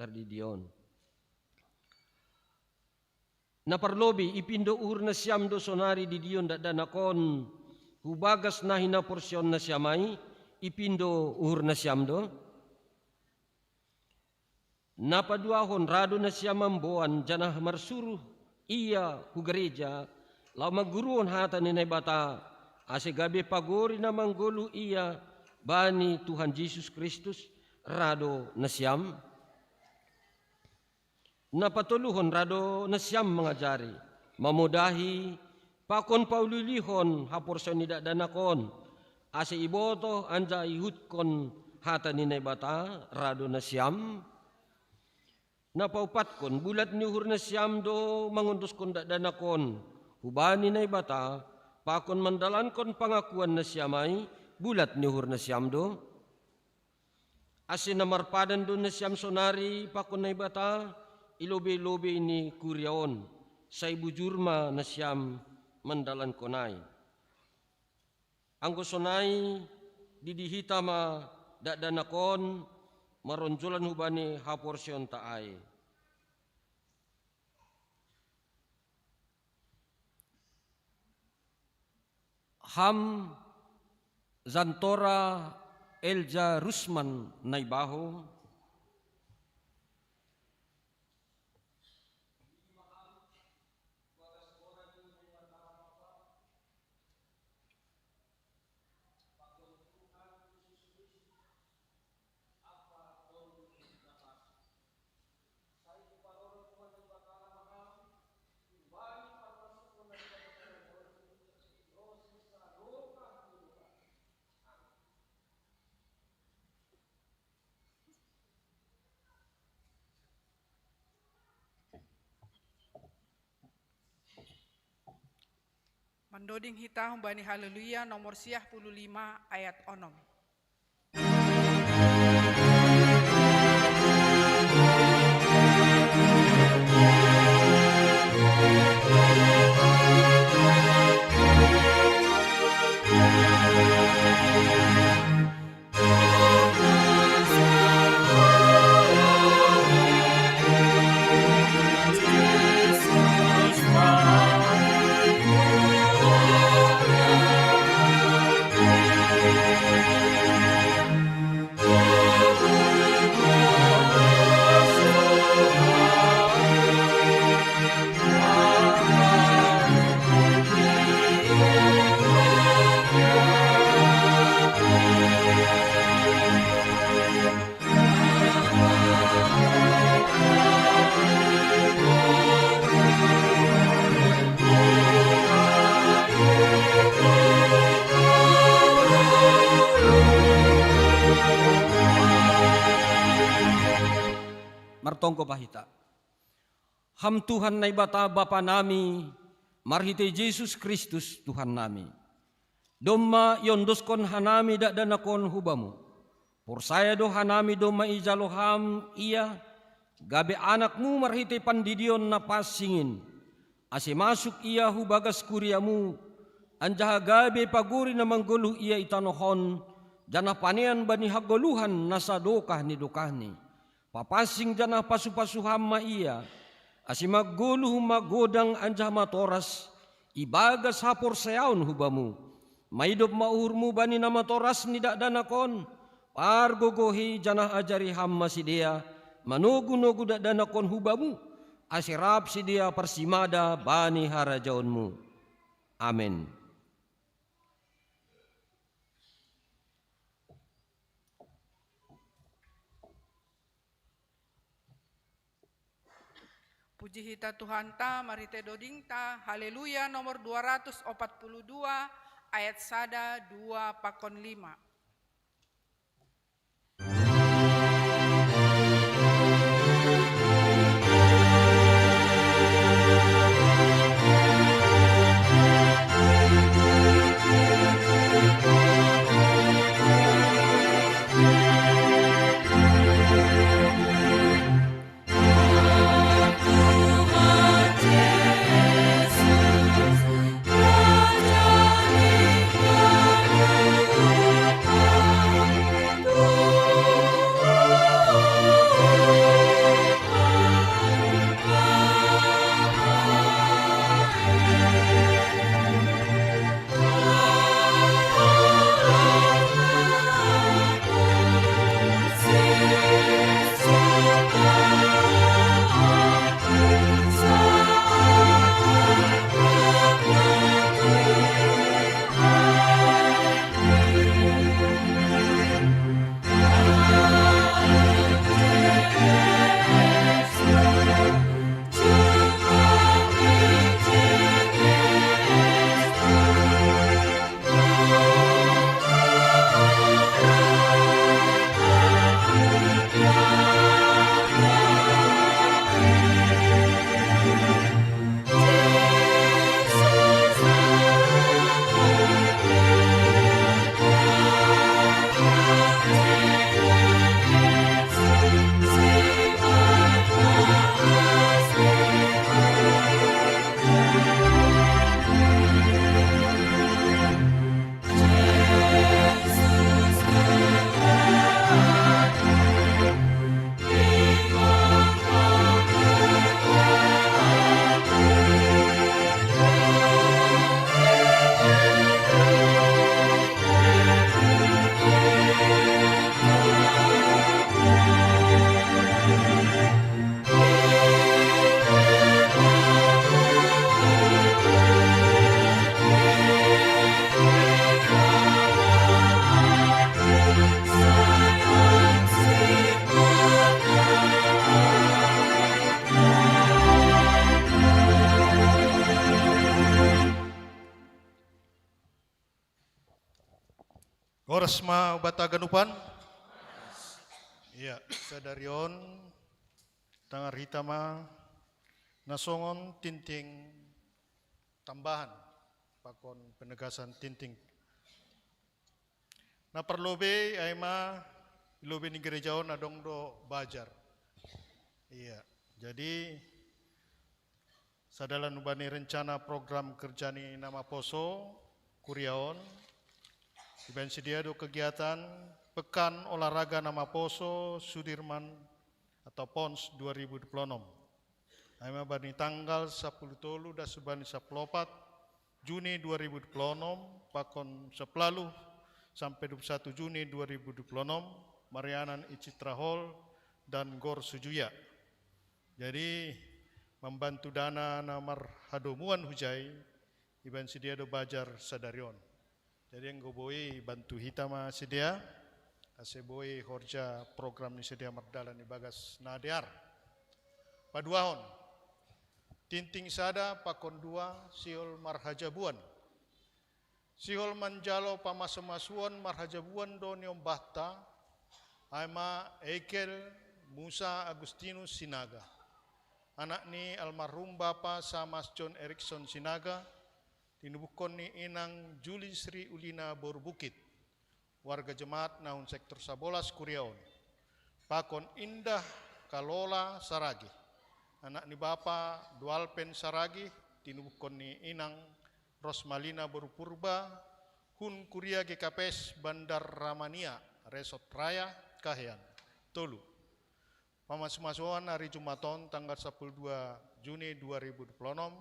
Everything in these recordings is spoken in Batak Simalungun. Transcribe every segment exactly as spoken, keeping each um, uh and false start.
tardidion. Na parlobi ipindo uhur nasiam do sonari didion dakdanak on, hu bagas na hinaporseaon nasiam ai, ipindo uhur nasiam do. Na paduahon ra do nasiam mamboan janah marsuruh ia hu gareja, laho mangguruhon hata ni Naibata, ase gabe pagori na manggoluh ia bani Tuhan Jesus Kristus, ra do nasiam. Na patoluhon ra do nasiam mangajari, mamodahi, pakon paulihon haporseaon ni dakdanak on, ase ibotoh anjaha iihutkon hata ni Naibata, ra do nasiam. Na paupatkon, bulat ni uhur nasiam do mangondoskon dakdanak on hubani Naibata, pakon mandalankon pangakuan nasiam ai, bulat ni uhur nasiam do. Ase na marpadan do nasiam sonari pakon Naibata i lobei-lobei ni kuria on, sai bujur ma nasiam mandalankon ai. Anggo sonai, didi hita ma dakdanak on maronjolan hubani haporseaonta ai. Ham Zantora Elza Rusman Naibaho. Mandoding hita humbani Haleluya nomor siah puluh lima ayat onom. Martonggo ma hita. Ham Tuhan Naibata Bapa nami, marhitei Jesus Kristus Tuhan nami. Domma iondoskon hanami dakdanak on hu Bamu. Porsaya do hanami domma ijalo Ham Ia, gabe anak-Mu marhitei pandidion na pansing in, ase masuk Ia hu bagas kuria-Mu, anjaha gabe pagori na manggoluh Ia i tanoh on, janah panean bani hagoluhan na sadokah ni dokahni. Papansing janah pasu-pasu Ham ma Ia, ase manggoluh magodang anjaha matoras, ibagas haporsayaon hu Bamu. Maidop ma uhur-Mu bani na matoras ni dakdanak on, pargogohi janah ajari Ham ma sidea, manogu-nogu dakdanak on hu Bamu, ase rap sidea parsimada bani harajaon-Mu. Amen. Puji hita Tuhanta, marhitei dodingta, Haleluya nomor dua ratus opat puluh dua, ayat sada, dua pakon lima. Sma bata ganupan. Iya, sadarion tangar hita ma nasongon tinting tambahan pakon penegasan tinting. Na parlobei ai ma i lobei ni gereja on adong do bajar. Iya, jadi sadalan hubani rencana program kerja ni na maposo kuria on, ibaen sidea do kegiatan Pekan Olahraga Na Maposo Sudirman atau pons dua ribu dua puluh enam. Ai ma bani tanggal sapuluh tolu das hubani sapuluh opat Juni dua ribu dua puluh enam, pakon sapuluh sampai dua puluh satu Juni dua ribu dua puluh enam, marianan i Citra Hall dan Gor Sujuya. Jadi, mambantu dana na marhadomuan hujai, ibaen sidea do bajar sadarion. Jadi, anggo boi bantu hita ma sidea, ase boi horja program ni sidea mardalan ibagas na dear. Paduahon, tinting sada pakon dua sihol marhajabuan. Sihol manjalo pamasumasuon marhajabuan do niombahta, ai ma Eikel Musa Agustinus Sinaga, anak ni almarhum bapa Samas John Erikson Sinaga, tinubuhkon ni inang Juli Sri Ulina boru Bukit, warga jemaat na hun sektor sabolas kuria on, pakon Indah Kalola Saragih, anak ni bapa Dualpen Saragih, tinubuhkon ni inang Rosmalina boru Purba, hun kuria G K P S Bandar Ramania, Resort Raya, Kahean. Tolu. Pamasumasuon ari Jumat on tanggal sapuluh dua Juni dua ribu dua puluh enam,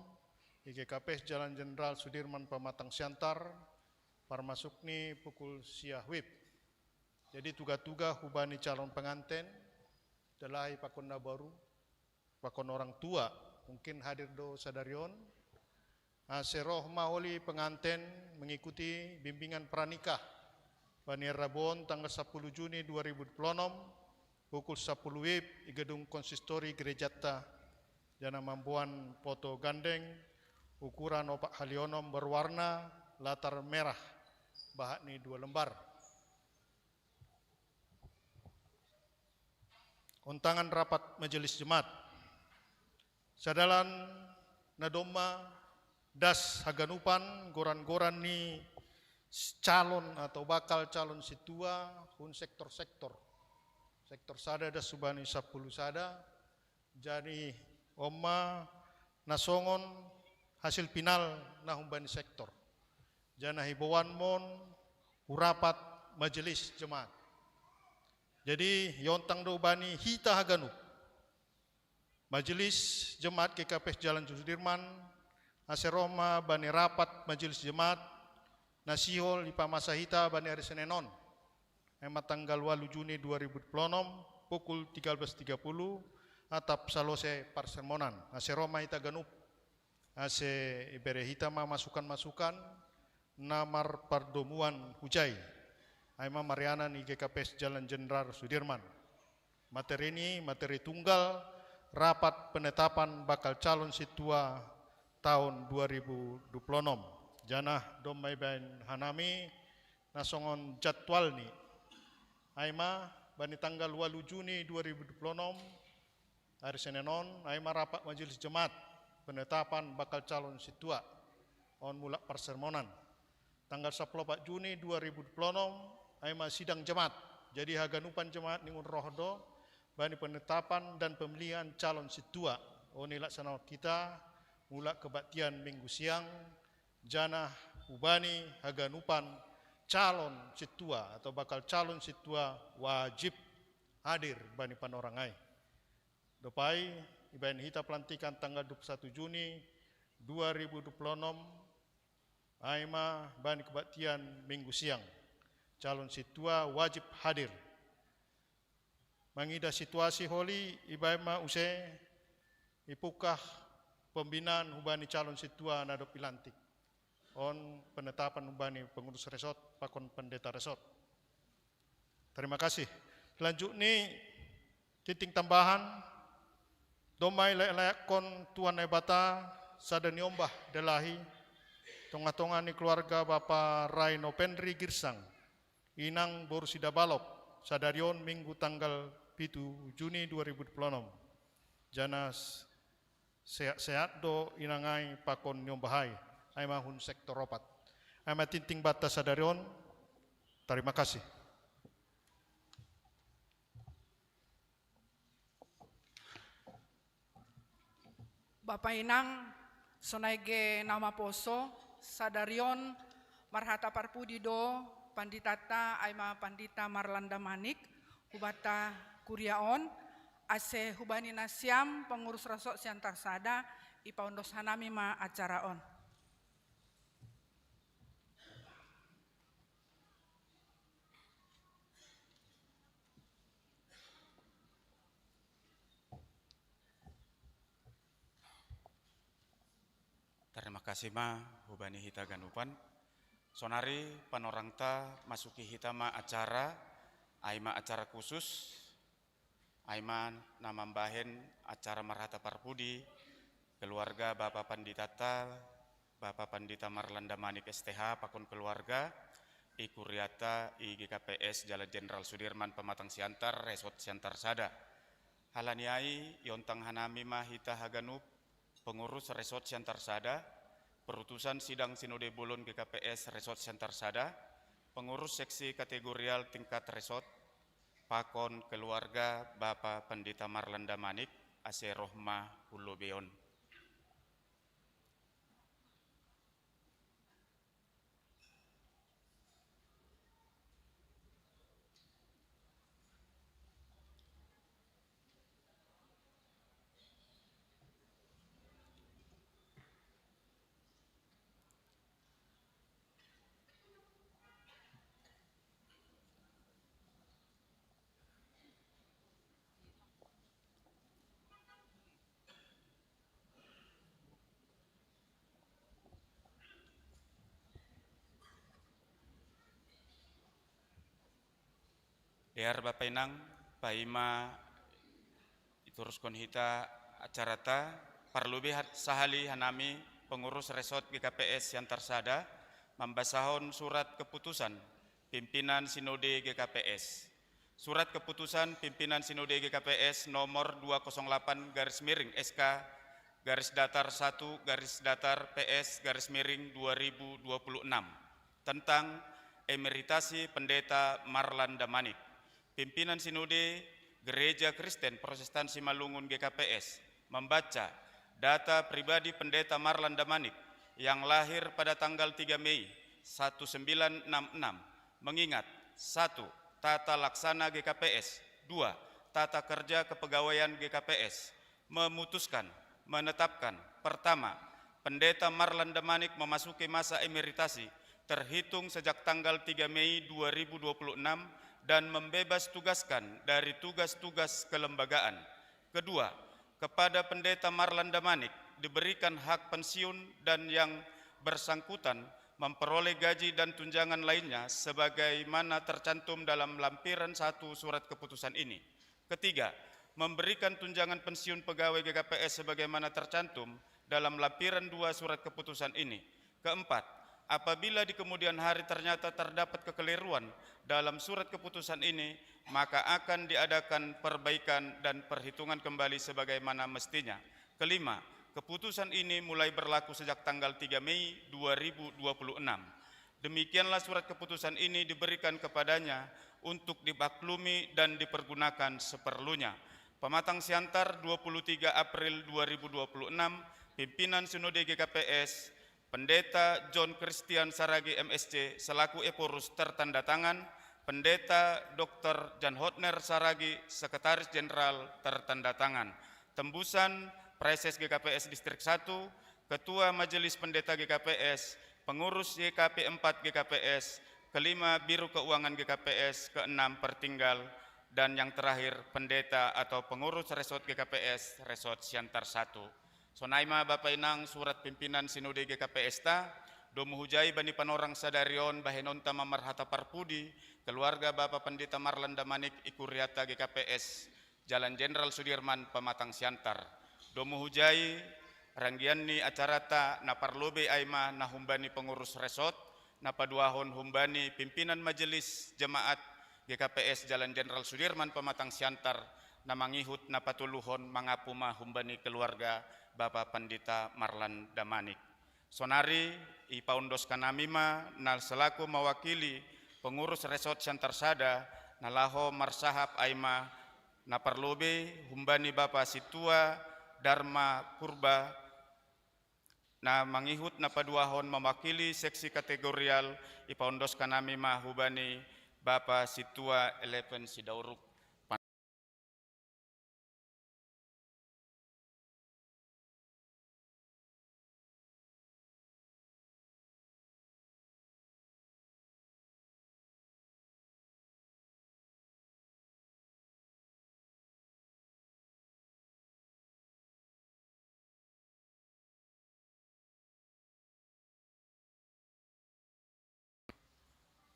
i G K P S Jalan Jenderal Sudirman Pamatang Siantar, parmasuk ni pukul sia wib. Jadi tuga-tuga hubani calon penganten, dalahi pakon na boru, pakon orang tua, mungkin hadir do sadarion, ase roh ma holi penganten mengikuti bimbingan pranikah, bani ari Rabu on tanggal sapuluh Juni dua ribu dua puluh enam, pukul sapuluh wib i gedung konsistori gerejanta, jana mamboan poto gandeng, ukuran opat hali onom berwarna, latar merah, bahat ni dua lembar. Ontangan rapat majelis jemaat. Sadalan na domma das haganupan goran-goran ni calon atau bakal calon sintua hun sektor-sektor. Sektor sada das hubani sapuluh sada, jadi on ma na songon hasil final na humbani sektor. Jana hiboan mon hu rapat majelis jemaat. Jadi iontang do hubani hita haganup majelis jemaat G K P S Jalan Sudirman, ase roh ma bani rapat majelis jemaat na sihol dipamasa hita bani ari Senen on, ai ma tanggal walu Juni dua ribu dua puluh enam, pukul tiga belas tiga puluh, atap salose parsermonan. Ase roh ma hita ganup, ase ibere hita ma masukan-masukan na marpardomuan hujai, ai ma marianan i G K P S Jalan Jenderal Sudirman. Materi ni, materi tunggal, rapat penetapan bakal calon sintua tahun dua ribu dua puluh enam. Jana domma ibaen hanami na songon jadwalni. Ai ma bani tanggal walu Juni dua ribu dua puluh enam, ari Senen on, ai ma rapat majelis jemaat penetapan bakal calon sintua. On mulak parsermonan. Tanggal sapuluh opat Juni dua ribu dua puluh enam, ai ma sidang jemaat. Jadi haganupan jemaat ningon roh do bani penetapan dan pemilihan calon sintua. On i laksanaon hita mulak kebaktian Minggu siang, jana hubani haganupan calon sintua atau bakal calon sintua wajib hadir bani panorang ai. Dob ai, ibaen hita pelantikan tanggal dua puluh satu Juni dua ribu dua puluh enam, ai ma bani kebaktian Minggu siang. Calon sintua wajib hadir. Mangida situasi holi, ibaen ma use ipungkah pembinaan hubani calon sintua na dob ilantik. On penetapan hubani pengurus resort pakon pendeta resort. Terima kasih. Selanjutnya, tinting tambahan, domma ilayak-layakkon Tuhan Naibata sada niombah dalahi, tongah-tongah ni keluarga Bapa Raino Penri Girsang, Inang boru Sidabalok, sadari on Minggu tanggal pitu Juni dua ribu dua puluh enam. Jana s-, sehat-sehat do inang ai pakon niombah ai, ai ma hun sektor opat. Ai ma tinting banta sadari on, tarima kasih. Bapa inang, sonai ge na maposo, sadari on marhata parpudi do panditanta ai ma Pandita Marlanda Manik, hubata kuria on, ase hubani nasiam pengurus resort Siantar Sada, ipaondos hanami ma acara on. Tarima kasih ma hubani hita ganupan. Sonari panorangta masuki hita ma acara, ai ma acara khusus, ai ma na mambahen acara marhata parpudi, keluarga Bapa Panditata, Bapa Pandita Marlanda Manik S T H, pakon keluarga, i kuriata i G K P S Jalan Jenderal Sudirman Pematang Siantar, Resort Siantar Sada. Halani ai, iontang hanami ma hita haganup, pengurus Resort Siantar Sada, perutusan sidang Sinode Bolon G K P S Resort Siantar Sada, pengurus seksi kategorial tingkat resort, pakon keluarga Bapa Pandita Marlanda Manik, ase roh ma hu lobei on. Dear Bapa Inang, paima ituruskon hita acarata, parlobei hat-, sahali hanami pengurus Resort G K P S Siantar Sada mambasahon surat keputusan pimpinan Sinode G K P S. Surat keputusan pimpinan Sinode G K P S nomor dua kosong delapan garis miring S K garis datar satu garis datar P S garis miring dua ribu dua puluh enam tentang emeritasi Pendeta Marlanda Manik. Pimpinan Sinode Gereja Kristen Protestan Simalungun G K P S membaca data pribadi Pendeta Marlanda Manik yang lahir pada tanggal tiga Mei seribu sembilan ratus enam puluh enam, mengingat, satu, tata laksana G K P S, dua, tata kerja kepegawaian G K P S, memutuskan, menetapkan, pertama, Pendeta Marlanda Manik memasuki masa emeritasi terhitung sejak tanggal tiga Mei dua ribu dua puluh enam dan membebas tugaskan dari tugas-tugas kelembagaan. Kedua, kepada Pendeta Marlanda Manik diberikan hak pensiun dan yang bersangkutan memperoleh gaji dan tunjangan lainnya sebagaimana tercantum dalam lampiran satu surat keputusan ini. Ketiga, memberikan tunjangan pensiun pegawai G K P S sebagaimana tercantum dalam lampiran dua surat keputusan ini. Keempat, apabila di kemudian hari ternyata terdapat kekeliruan dalam surat keputusan ini, maka akan diadakan perbaikan dan perhitungan kembali sebagaimana mestinya. Kelima, keputusan ini mulai berlaku sejak tanggal tiga Mei dua ribu dua puluh enam. Demikianlah surat keputusan ini diberikan kepadanya untuk dimaklumi dan dipergunakan seperlunya. Pematang Siantar, dua puluh tiga April dua ribu dua puluh enam, pimpinan Sinode G K P S, Pendeta John Christian Saragi M S C selaku Ephorus tertanda tangan, Pendeta Doktor Jan Hotner Saragi Sekretaris Jenderal tertanda tangan. Tembusan, Praeses G K P S Distrik satu, Ketua Majelis Pendeta G K P S, pengurus Y K P empat G K P S, kelima Biro Keuangan G K P S, keenam Pertinggal, dan yang terakhir Pendeta atau pengurus Resort G K P S, Resort Siantar satu. Sonai ma Bapa Inang surat pimpinan Sinode G K P S ta, domu hujai bani panorang sadari on bahenonta ma marhata parpudi, keluarga Bapa Pendeta Marlanda Manik i kuriata G K P S, Jalan Jenderal Sudirman, Pematang Siantar. Domu hujai, ranggian ni acarata na parlobei ai ma na humbani pengurus resort, na paduahon humbani pimpinan Majelis Jemaat G K P S Jalan Jenderal Sudirman Pematang Siantar, na mangihut na patoluhon mangapu ma humbani keluarga Bapa Pandita Marlan Damanik. Sonari ipaundoskan nami ma na selaku mawakili pengurus Resort Siantar Sada na laho marsahap ai ma na parlobei humbani Bapa Sintua Darma Purba, na mangihut na paduahon mawakili seksi kategorial. Ipaundoskan nami ma humbani Bapa Sintua Eleven Sidauruk.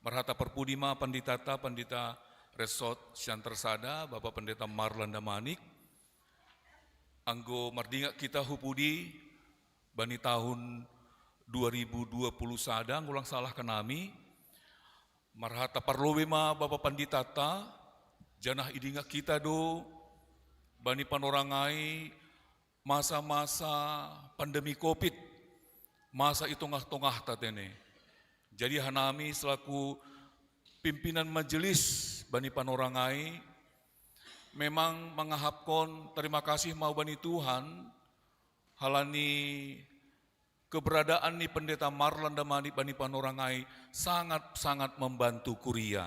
Marhata parpudi ma panditata, Pandita Resort Siantar Sada, Bapa Pandita Marlan Damanik. Anggo mardingak kita hu pudi bani tahun dua ribu dua puluh sada, anggo lang salah hanami. Marhata parlobei ma Bapa Panditata, janah idingak kita do bani panorang ai masa-masa pandemi covid, masa i tongah-tongahta tene. Jadi hanami selaku pimpinan majelis bani panorang ai, memang mangahapkon terima kasih ma bani Tuhan, halani keberadaan ni Pendeta Marlan Damanik bani panorang ai sangat-sangat membantu kuria.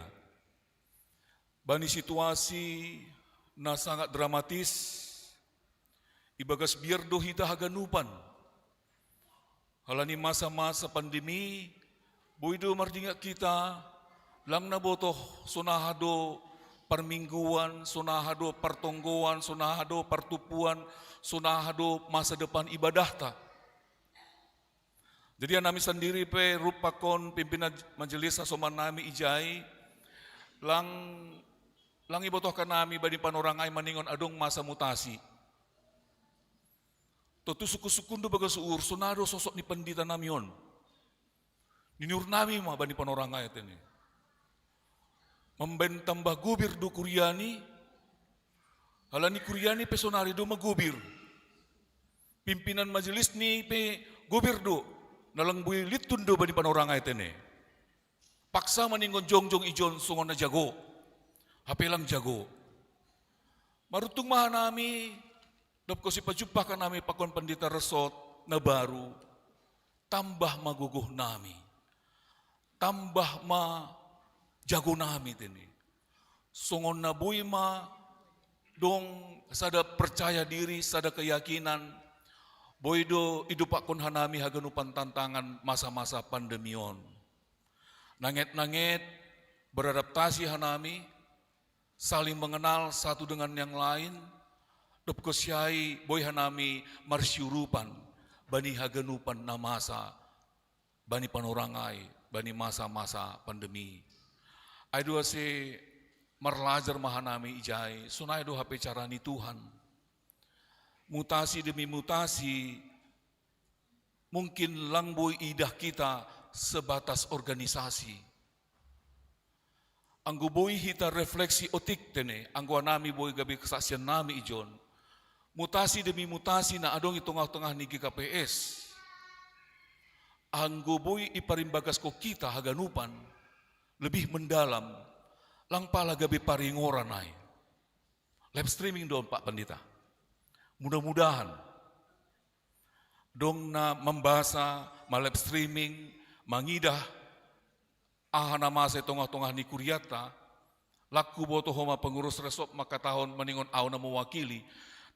Bani situasi na sangat dramatis, ibagas biar do hita haganupan. Halani masa-masa pandemi, boi do mardingak kita, lang na botoh sonaha do parmingguan, sonaha do partonggoan, sonaha do partumpuan, sonaha do masa depan ibadahta. Jadi hanami sandiri pe rupakkon pimpinan majelis hasoman nami ijai, lang, lang ibotohkan nami bani panorang ai maningon adong masa mutasi. Tontu sungkun-sungkun do bagas uhur, sonaha do sosok ni pandita nami on. Ninuhur nami ma bani panorang ai tene. Mambaen tambah gobir do kuriani, halani kuriani pe sonari do ma gobir. Pimpinan majelis ni pe gobir do, na lang boi lintun do bani panorang ai tene. Paksa maningon jongjong ijon songon na jago, hape lang jago. Maruntung ma hanami, dob hos ipajumpahkan nami pakon Pandita Resort na baru, tambah ma gogoh nami, tambah ma jago nami tene. Songon na boi ma dong sada percaya diri, sada keyakinan, boi do idupakkon hanami haganupan tantangan masa-masa pandemi on. Nanget-nanget beradaptasi hanami, saling mengenal satu dengan yang lain, dob hos i ai boi hanami marsiurupan bani haganupan na masa bani panorang ai, bani masa-masa pandemi. Ai do ase marlajar ma hanami ijai, sonai do hape cara ni Tuhan. Mutasi demi mutasi, mungkin lang boi iidah kita sebatas organisasi. Anggo boi hita refleksi otik tene, anggo hanami boi gabe kesaksian nami ijon, mutasi demi mutasi na adong i tongah-tongah ni G K P S, anggo boi iparimbagaskon hita haganupan lebih mendalam, lang pala gabe paringoran ai. Live streaming do on, Pak Pendeta. Mudah-mudahan dong na mambasa, ma-live streaming, mangidah aha na masa i tongah-tongah ni kurianta. Lang huboto homa pengurus resort mangkatahon maningon ahu na mewakili,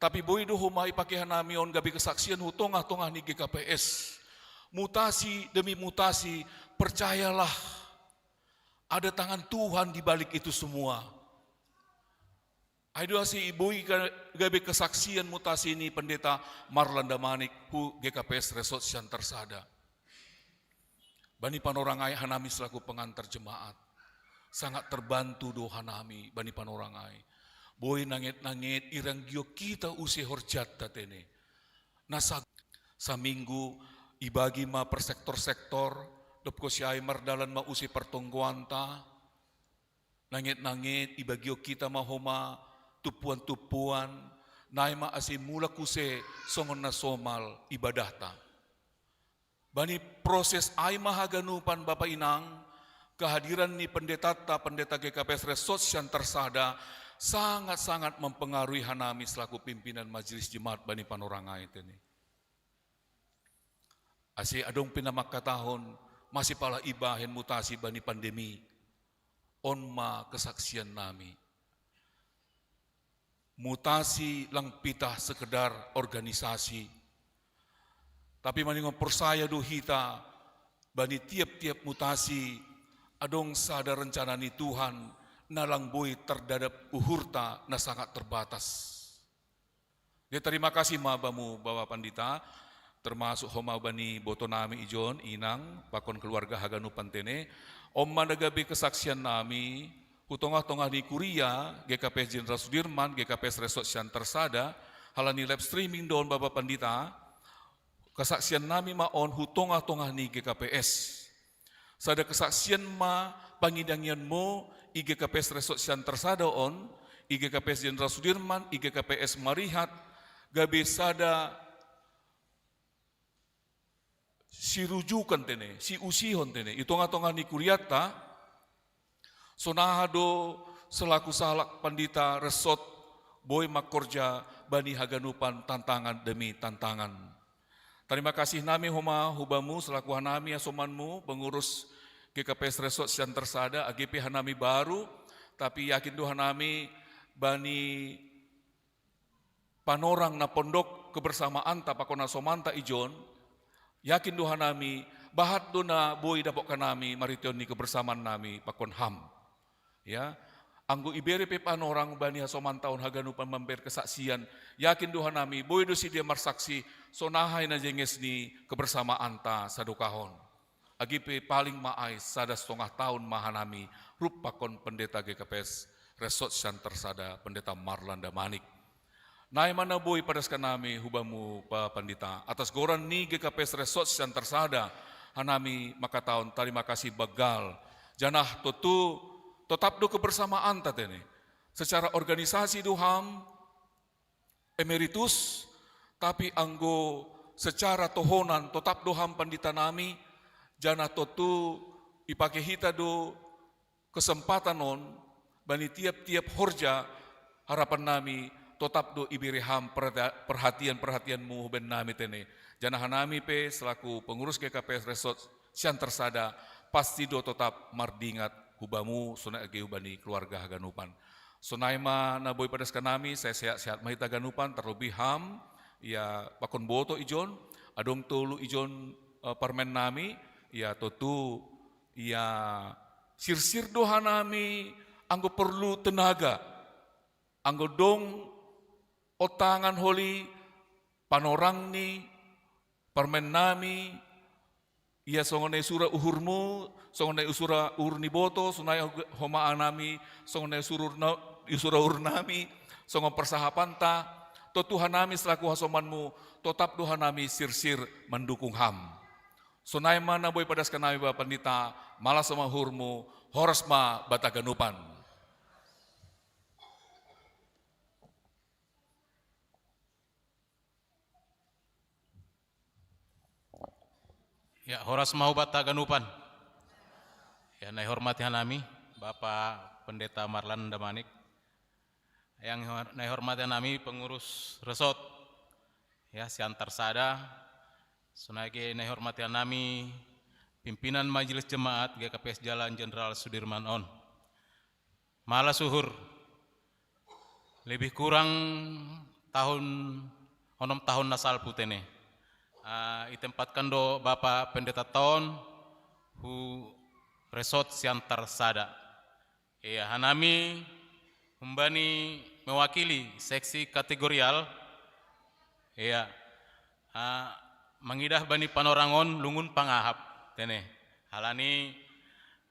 tapi boi do homa ipake hanami on gabe kesaksian hu tongah-tongah ni G K P S. Mutasi demi mutasi, percayalah, ada tangan Tuhan di balik itu semua. Ai do ase i boi ga-, gabe kesaksian mutasi ni Pendeta Marlan Damanik hu G K P S Resort Siantar Sada. Bani panorang ai, hanami selaku pengantar jemaat, sangat terbantu do hanami bani panorang ai. Boi nanget-nanget irang gok hita use horjanta tene. Na sa-, saminggu ibagi ma per sektor-sektor, Dob kosiai mardalan ma use partonggoanta, nanget-nanget ibagio hita ma homa tumpuan-tumpuan, nai ma ase mulak use songon na somal ibadahta. Bani proses ai ma haganupan Bapa Inang, kehadiran ni pendetata, pendeta G K P S Resort Siantar Sada, sangat-sangat mempengaruhi hanami selaku pimpinan majelis jemaat bani panorang ai tene. Ase adong pe na mangkatahon, mase pala ibahen mutasi bani pandemi. On ma kesaksian nami. Mutasi lang pitah sekedar organisasi. Tapi maningon porsaya do hita, bani tiap-tiap mutasi, adong sada rencana ni Tuhan, na lang boi tardadap uhurta na sangat terbatas. Jadi terima kasih ma bamu Bapak Pandita, termasuk homa bani boto nami ijon, inang, pakon keluarga haganupan tene. On ma na gabe kesaksian nami, hu tongah-tongah ni kuria, G K P S Jenderal Sudirman, G K P S Resort Siantar Sada, halani live streaming do on Bapak Pandita, kesaksian nami ma on hu tongah-tongah ni G K P S. Sada kesaksian ma pangidangianmu i G K P S Resort Siantar Sada on, i G K P S Jenderal Sudirman, i G K P S Marihat, gabe sada sirujukan tene, siusihon tene, i tongah-tongah ni kurianta, sonaha do selaku sahalak pandita resort boi mangkorja bani haganupan tantangan demi tantangan. Tarima kasih nami homa hu bamu selaku hanami hasomanmu, pengurus G K P S Resort Siantar Sada, age pe hanami baru, tapi yakin do hanami bani panorang na pondok kebersamaanta pakon hasomanta ijon, yakin do hanami, bahat do na boi dapothon nami marhiteon ni kebersamaan nami pakon ham. Ya, anggo ibere pe panorang bani hasomanta on haganupan mambahen kesaksian, yakin do hanami, boi do sidea marsaksi, sonaha i na jenges ni kebersamaanta sadokahon. Age pe paling ma ai sada sitongah taon ma hanami, rup pakon pendeta G K P S Resort Siantar Sada, pendeta Marlanda Manik. Nai ma na boi padaskan nami hu bamu Bapak Pandita, atas goran ni G K P S Resort Siantar Sada, hanami mangkatahon tarima kasih banggal. Janah tontu totap do kebersamaanta tene. Secara organisasi do ham emeritus, tapi anggo secara tohonan totap do ham pandita nami, janah tontu ipake hita do kesempatan on, bani tiap-tiap horja, harapan nami totap do ibere ham perhatian-perhatianmu hu bahen nami tene. Janah hanami pe selaku pengurus G K P S Resort Siantar Sada, pasti do totap mardingat hu bamu sonai age hu bani keluarga haganupan. Sonai ma na boi padaskan nami, sai sehat-sehat ma hita haganupan, terlebih ham, ia pakon boto ijon, adong tolu ijon, eh, parumaen nami, ia tontu, ia sirsir do hanami anggo porlu tenaga, anggo dong ontangan holi panorang ni parumaen nami, ia songon na isura uhurmu, songon na isura uhur ni boto, sonai homa hanami, songon na isura uhur na-, isura uhur nami, songon parsahapanta, tontu hanami selaku hasomanmu, totap do hanami sirsir mandukung ham. Sonai ma na boi padaskan nami Bapak Pandita, malas ma uhurmu, horas ma banta haganupan. Ya, horas ma hu banta haganupan. Ya, na ihormati hanami, Bapak Pendeta Marlanda Manik. Yang ihor-, na ihormati hanami pengurus resort, ya, Siantar Sada. Sonai age na ihormati hanami pimpinan Majelis Jemaat G K P S Jalan Jenderal Sudirman on. Malas uhur. Lebih kurang tahun, onom tahun na salpu tene. Ah, itempatkan do Bapak Pendeta Ton hu resort Siantar Sada. Ia, hanami humbani mewakili seksi kategorial. Ia, ah, mangidah bani panorang on lungun pangahap tene. Halani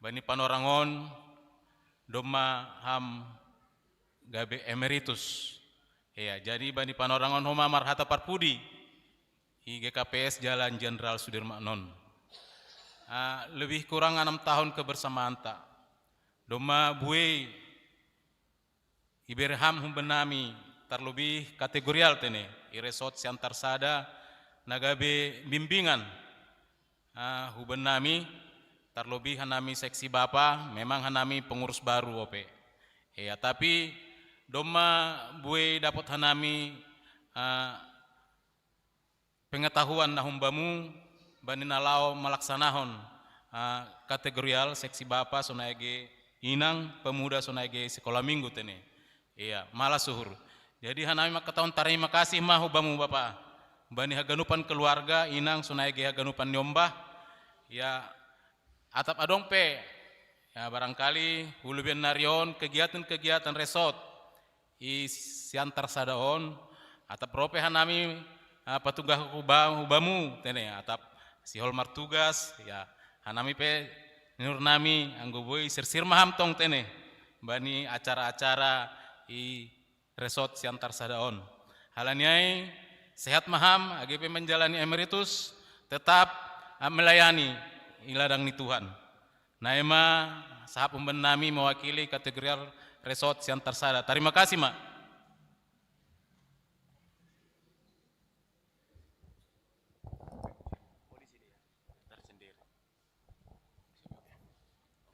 bani panorang on domma ham gabe emeritus. Ia, jadi bani panorang on homa marhata parpudi i G K P S Jalan Jenderal Sudirman on. ah, lebih kurang enam tahun kebersamaanta. Domma buei ibereham hubannami, tarlebih kategorial tene, i resort Siantar Sada, na gabe bimbingan, ah, hubannami, tarlebih hanami seksi bapa, memang hanami pengurus baru ope. Iya, tapi domma buei dapot hanami, ah, pengetahuan na humbamu, bani na laho malaksanahon, ah, kategorial seksi bapa sonai ge inang, pemuda sonai ge sekolah minggu tene. Iya, malas uhur. Jadi hanami mangkatahon tarima kasih ma hubamu bapa. Bani haganupan keluarga, inang sonai ge haganupan ni ombah. Ya, atap adong pe, ya, barangkali hulubian nari on kegiatan-kegiatan resort i Siantar Sada on, atap ro pe hanami, ah, patugah huba-, hubamu tene, atap sihol martugas, ya, hanami pe ninurnami anggo buei sirsir ma ham tong tene, bani acara-acara i resort Siantar Sada on. Halani ai sehat ma ham, age pe menjalani emeritus, tetap, ah, melayani i ladang ni Tuhan. Na ema sahap hubannami mewakili kategorial resort Siantar Sada. Tarima kasih ma.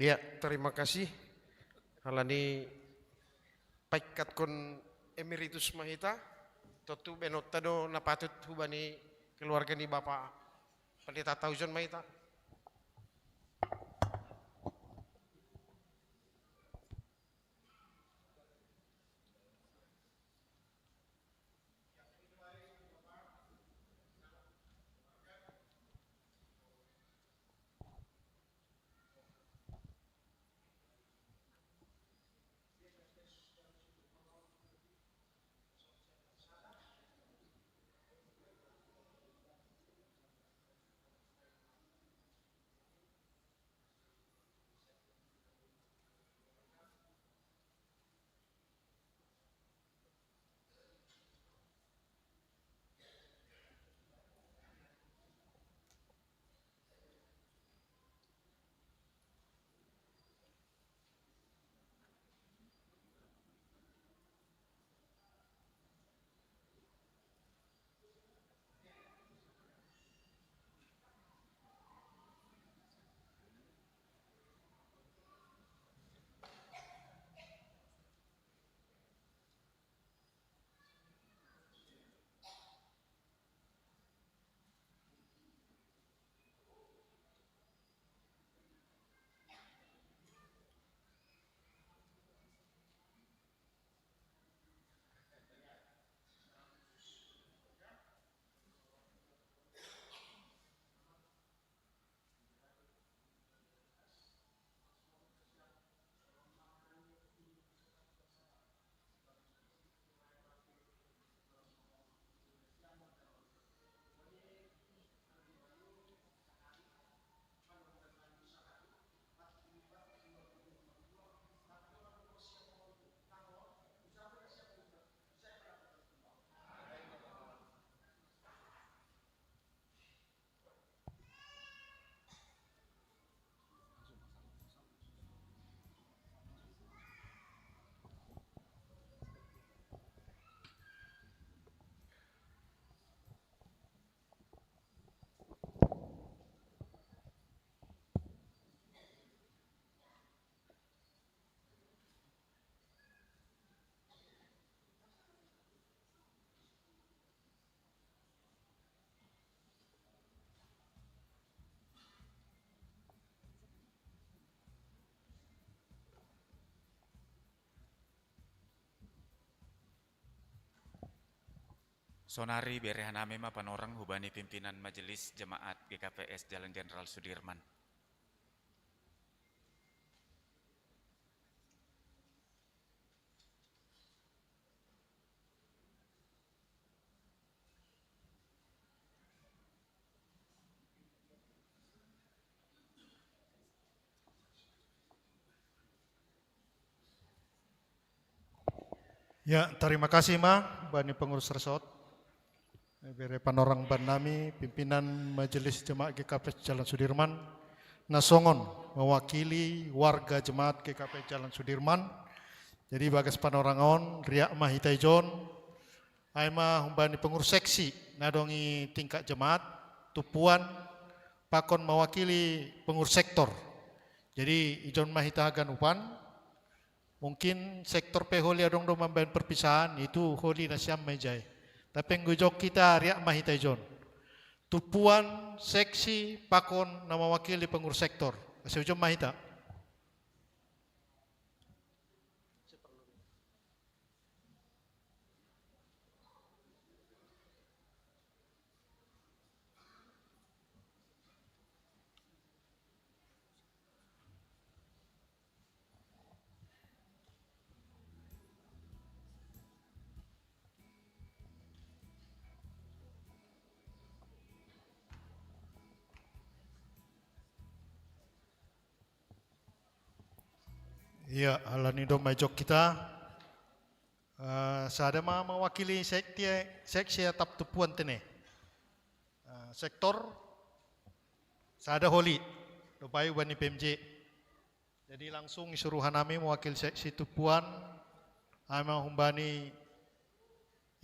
Iya, tarima kasih. Halani paikkatkon emeritus ma hita, tontu benonta do na patut hubani keluarga ni Bapa Pendeta Tauzon ma hita. Sonari bere hanami ma panorang hubani pimpinan Majelis Jemaat G K P S Jalan Jenderal Sudirman. Ya, tarima kasih ma bani pengurus resort. Bere panorang bannami pimpinan Majelis Jemaat G K P S Jalan Sudirman. Nasongon, mewakili warga jemaat G K P Jalan Sudirman. Jadi bagas panorangon, riak ma hita ijon, ai ma humbani pengurus seksi, na adong i tingkat jemaat, tumpuan, pakon mewakili pengurus sektor. Jadi ijon ma hita haganupan, mungkin sektor pe holi adong do mambaen perpisahan, itu holi nasiam ma ijai. Tapi anggo ijon hita riak ma hita ijon. Tumpuan, seksi, pakon na mewakili pengurus sektor. Asa ijon ma hita. Iya, alani do ma ijon hita. Eh, sada ma mewakili sekti, seksi atap tumpuan tene. Eh, sektor, sada holi, dopai humbani P M J. Jadi langsung isuru hanami mewakili seksi tumpuan, ai ma humbani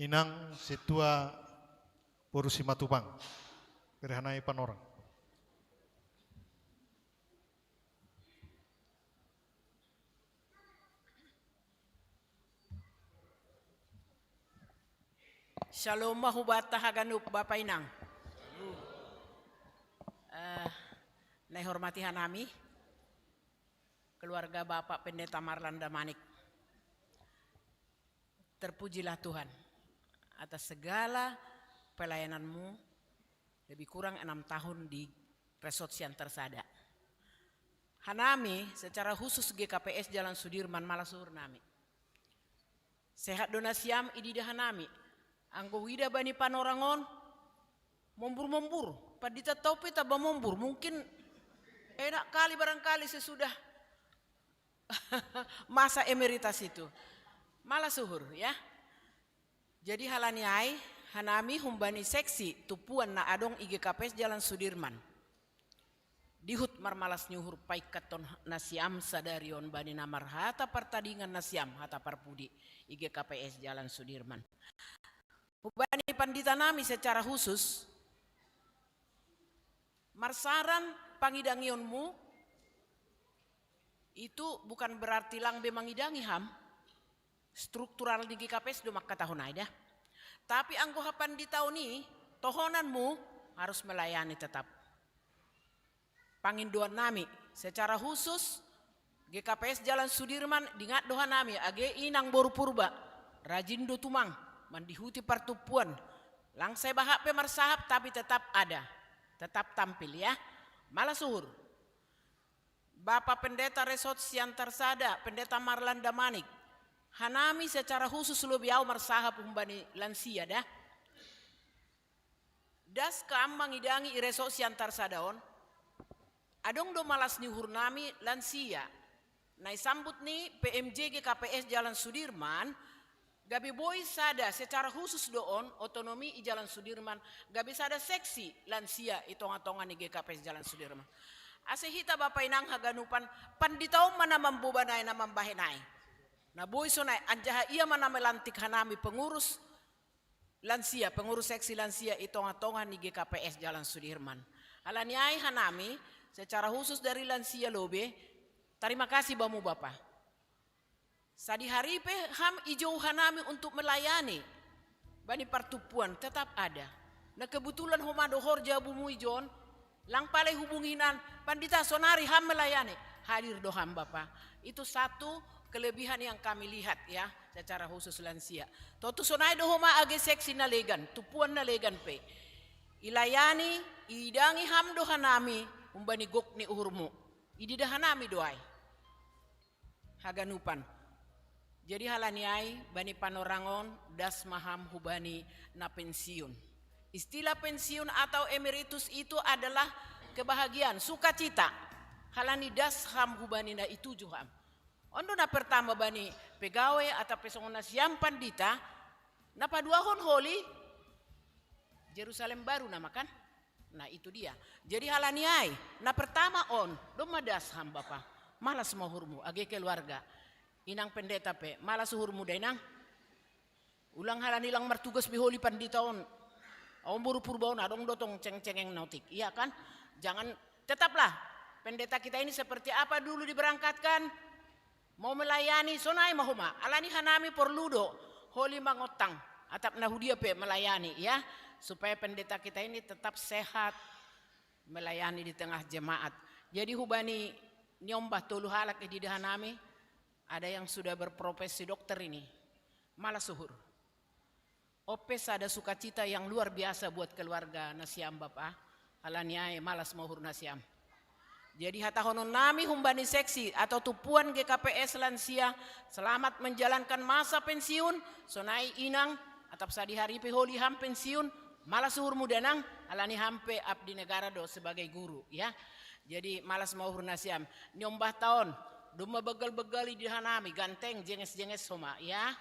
Inang Sintua boru Simatupang. Bere hanami panorang. Shalom ma hubata haganup Bapa Inang. Eh, na ihormati hanami, keluarga Bapak Pendeta Marlanda Manik. Terpujilah Tuhan atas segala pelayananmu lebih kurang enam tahun di Resort Siantar Sada. Hanami secara khusus G K P S Jalan Sudirman, mala suhur nami. Sehat do nasiam, idida hanami. Anggo huida bani panorang on, mombur-mombur. Pandita tau pe tamba mombur. Mungkin enak kali barangkali sesudah masa emeritas itu. Mala suhur, ya. Jadi halani ai, hanami humbani seksi tumpuan na adong i G K P S Jalan Sudirman. Dihut marmalas ni uhur paingkathon nasiam sadari on bani na marhata partadingan nasiam, hata parpudi, i G K P S Jalan Sudirman. Humbani pandita nami secara khusus, marsaran pangidangionmu itu bukan berarti lang be mangidangi ham, struktural di G K P S do mangkatahon ai da. Tapi anggo hapanditaon i, tohonanmu harus melayani tetap. Pangindoan nami, secara khusus G K P S Jalan Sudirman, dingat do hanami age inang boru Purba, rajin do tumang, mandihuti partumpuan, lang sai bahak pe marsahap tapi tetap ada, tetap tampil ya. Mala suhur. Bapak Pendeta Resort Siantar Sada, Pendeta Marlanda Manik. Hanami secara khusus lobi au marsahap humbani lansia da. Das kam mangidangi i Resort Siantar Sada on. Adong do malas ni uhur nami lansia. Na isambut ni P M J G K P S Jalan Sudirman, gabe boi sada secara khusus do on otonomi i Jalan Sudirman, gabe sada seksi lansia i tonga-tonga ni G K P S Jalan Sudirman. Ase hita Bapa Inang haganupan, pandita on ma na mamboban ai, na mambahen ai. Na boi sonai, anjaha ia ma na melantik hanami pengurus lansia, pengurus seksi lansia i tonga-tonga ni G K P S Jalan Sudirman. Halani ai hanami, secara khusus dari lansia lobi, tarima kasih bamu Bapa. Sadihari pe ham ijou hanami untuk melayani. Bani partumpuan tetap ada. Na kebetulan homa dohor jabumu ijon, lang pala hubungi hinan, pandita sonari ham melayani. Hadir do ham Bapa. Itu satu kelebihan yang kami lihat ya, secara khusus lansia. Tontu sonai do homa age seksi na legan, tumpuan na legan pe. Ilayani, iidangi ham do hanami, humbani gok ni uhurmu. Idida hanami do ai. Haganupan. Jadi halani ai, bani panorang on, das ma ham hubani na pensiun. Istilah pensiun atau emeritus itu adalah kebahagiaan, sukacita. Halani das ham hubani na ituju ham. On do na pertama bani pegawai atau pe songon nasiam pandita, na paduahon holi Jerusalem Baru nama kan? Nah, itu dia. Jadi halani ai, na pertama on, domma das ham bapa. Malas ma uhurmu, age keluarga. Inang pendeta pe, malas uhurmu da inang. Ulang halani lang martugas be holi pandita on. Au boru Purba on, adong do tong ceng-cengeng na otik. Iya kan? Jangan, tetaplah pendeta kita ini seperti apa dulu diberangkatkan. Mau melayani, sonai ma homa. Alani hanami porlu do holi mangontang. Atap na hudia pe melayani, ya. Supaya pendeta kita ini tetap sehat melayani di tengah jemaat. Jadi hubani niombah tolu halak i di hanami, ada yang sudah berprofesi dokter ini. Malas uhur. Ope sada sukacita yang luar biasa buat keluarga nasiam bapa. Alani ai malas ma uhur nasiam. Jadi hatahonon nami humbani seksi atau tumpuan G K P S lansia, selamat menjalankan masa pensiun, sonai inang, atap sadihari pe holi ham pensiun, malas uhurmu da inang, alani ham pe abdi negara do sebagai guru, ya. Jadi malas ma uhur nasiam. Niombah ta on, domma begal-begal i di hanami, ganteng, jenges-jenges homa, ya.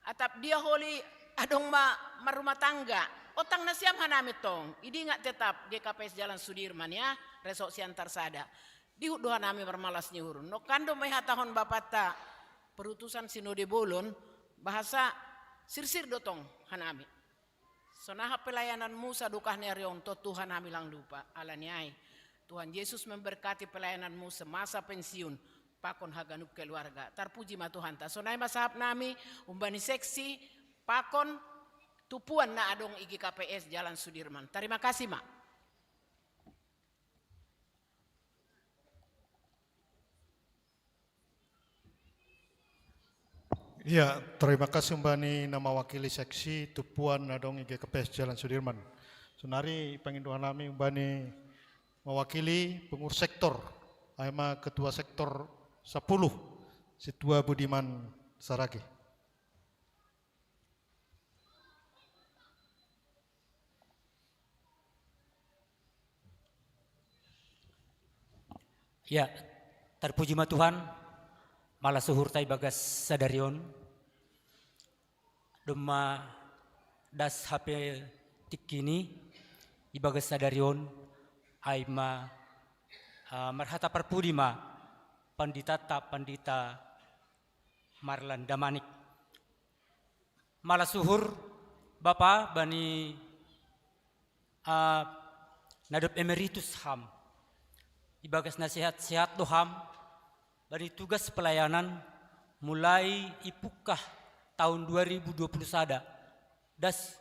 Atap dia holi adong ma marrumah tangga. Ontang nasiam hanami tong. Idingat tetap G K P S Jalan Sudirman, ya, Resort Siantar Sada. Dihut do hanami marmalas ni uhur. Nongkan do ma i hatahon bapanta perutusan sinode bolon, bahasa sirsir do tong hanami. Sonaha pelayananmu sadokah ni ari on, tontu hanami lang lupa. Alani ai Tuhan Yesus memberkati pelayananmu semasa pensiun pakon haganup keluarga. Tarpuji ma Tuhanta. Sonai ma sahap nami humbani seksi pakon tumpuan na adong i G K P S Jalan Sudirman. Tarima kasih ma. Iya, tarima kasih humbani na mawakili seksi tumpuan na adong i G K P S Jalan Sudirman. Sonari pangindo hanami humbani mawakili pengurus sektor, ai ma ketua sektor sapuluh, Situa Budiman Saragi. Ya, tarpuji ma Tuhan, malas uhurta ibagas sadari on. Domma das hape tingkini ibagas sadari on, ai ma, ah, marhata parpudi ma panditanta, Pandita Marlan Damanik. Malas uhur Bapa bani, ah, na dob emeritus ham. Ibagas na sehat-sehat do ham bani tugas pelayanan mulai ipungkah tahun dua ribu dua puluh sada, das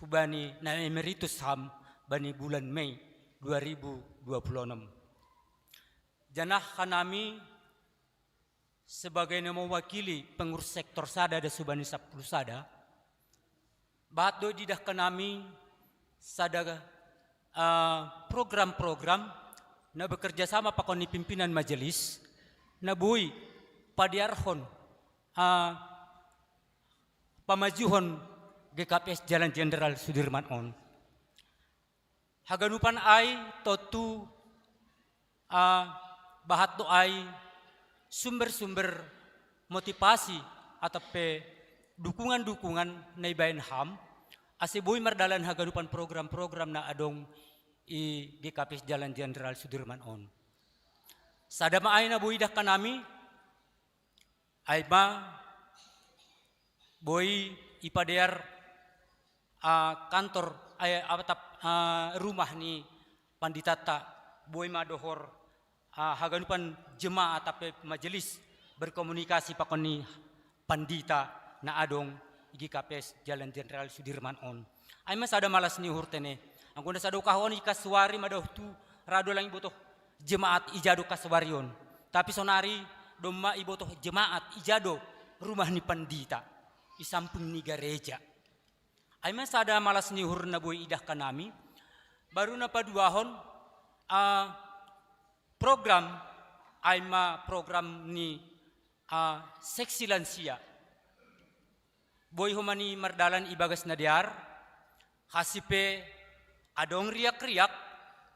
hubani na emeritus ham bani bulan Mei dua ribu dua puluh enam. Janah hanami sebagai na mewakili pengurus sektor sada das hubani sapuluh sada, bahat do diidah hanami sada, eh, program-program na bekerja sama pakon ni pimpinan majelis, na boi padearhon, eh, pamajuhon G K P S Jalan Jenderal Sudirman on. Haganupan ai tontu, ah, bahat do ai sumber-sumber motivasi atau pe dukungan-dukungan na ibaen ham, ase boi mardalan haganupan program-program na adong i G K P S Jalan Jenderal Sudirman on. Sada ma ai na boi idah hanami, ai ma boi ipadear, ah, kantor, ai, atap, ah, rumah ni panditanta, boi ma dohor, ah, haganupan jemaat atap pe majelis berkomunikasi pakon ni pandita na adong i G K P S Jalan Jenderal Sudirman on. Ai ma sada malas ni uhurta ne. Anggo na sadokah on i kasuari madaoh tu ra do lang ibotoh jemaat ija do kasuari on. Tapi sonari domma ibotoh jemaat ija do rumah ni pandita i samping ni gareja. Ai ma sada malas ni uhur na boi idah hanami. Baru na paduahon, ah, program, ai ma program ni, ah, seksi lansia. Boi homa ni mardalan ibagas na dear, hasi pe adong riak-riak,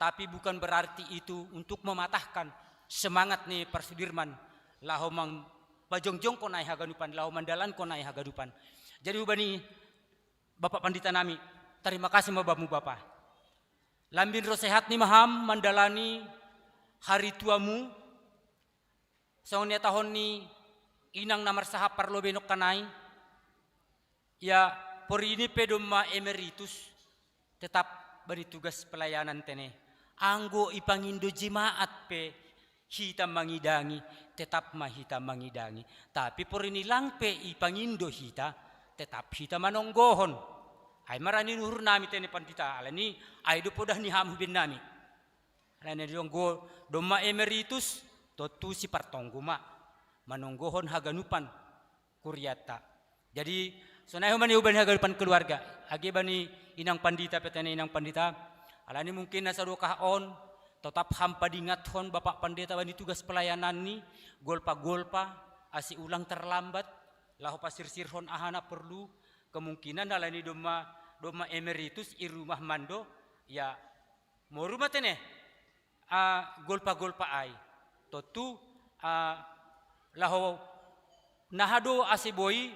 tapi bukan berarti itu untuk mematahkan semangat ni parsudirman laho mangpajongjongkon ai haganupan, laho mandalankon ai haganupan. Jadi hubani Bapak Pandita nami, tarima kasih ma bamu Bapa. Lambin ro sehat ni maham mandalani hari tuamu, songon niatahon ni inang na marsahap parlobei nongkanai, ia porini pe domma emeritus, tetap bani tugas pelayanan tene. Anggo ipangindo jemaat pe hita mangidangi, tetap ma hita mangidangi. Tapi porini lang pe ipangindo hita, tetap hita manonggohon. Ai marani nuhur nami tene pandita, alani ai do podah ni ham huben nami. Alani donggo domma emeritus, tontu sipartonggo ma manonggohon haganupan kuriatta. Jadi sonai homa ni hubani haganupan keluarga, age bani inang pandita pe tene, inang pandita, alani mungkin na sadokah on, totap ham padingathon bapak pandita bani tugas pelayananni, golpa-golpa, ase ulang terlambat, laho pasirsirhon aha na porlu. Kemungkinan alani domma, domma emeritus i rumah mando, ia moru ma tene, ah, golpa-golpa ai. Tontu, ah, laho naha do ase boi,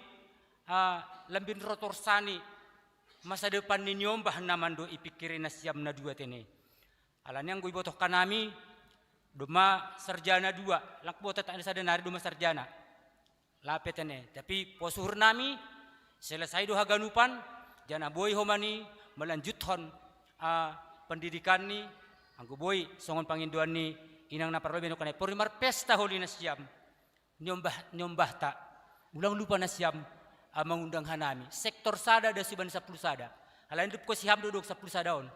ah, lambin rotor sani masa depan ni niombah na mando ipikiri nasiam na dua tene. Alani anggo ibotohkan nami, domma sarjana dua, lang boto tak sada nari domma sarjana. Lape tene, tapi posuhur nami, selesai do haganupan, jana boi homa ni melanjuthon, ah, pendidikan ni, anggo boi songon pangindoan ni inang na parlobei nongkanai, pori marpesta holi nasiam, niombah, niombahta, ulang lupa nasiam, ah, mangundang hanami, sektor sada da suban sapulu sada, alai dupko siham do dong sapulu sada on,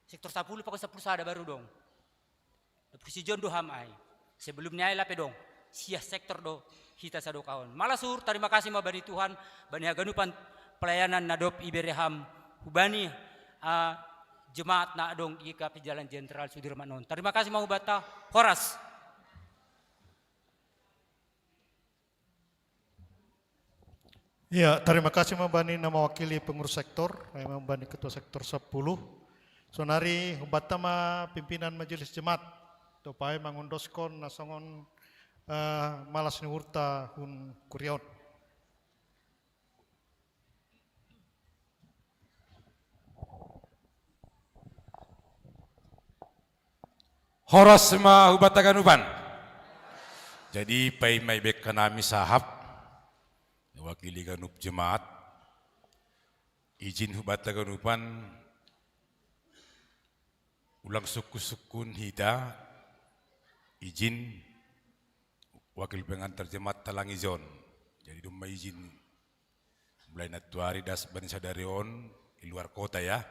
sektor sapulu pako sapulu sada baru dong. Dob sijon do ham ai. Sebelum ni ai lape dong, siah sektor do hita sadokah on. Malasur, tarima kasih ma bani Tuhan, bani haganupan pelayanan na dob ibere ham hubani, ah, jemaat na adong i K P Jalan Jenderal Sudirman on. Tarima kasih ma hubanta, horas. Iya, tarima kasih ma bani na mawakili pengurus sektor, ai ma bani ketua sektor sapulu. Sonari hubanta ma pimpinan majelis jemaat, dob ai mangondoskon na songon, eh, malas ni uhurta hun kuria on. Horas ma hubanta ganupan. Jadi paima ibengka nami sahap, wakili ganup jemaat, ijin hubanta ganupan, ulang sungkun-sungkun hita, ijin wakil pengantar jemaat talang ijon. Jadi domma ijin. Mulai nantuari das bani sadari on i luar kota ya.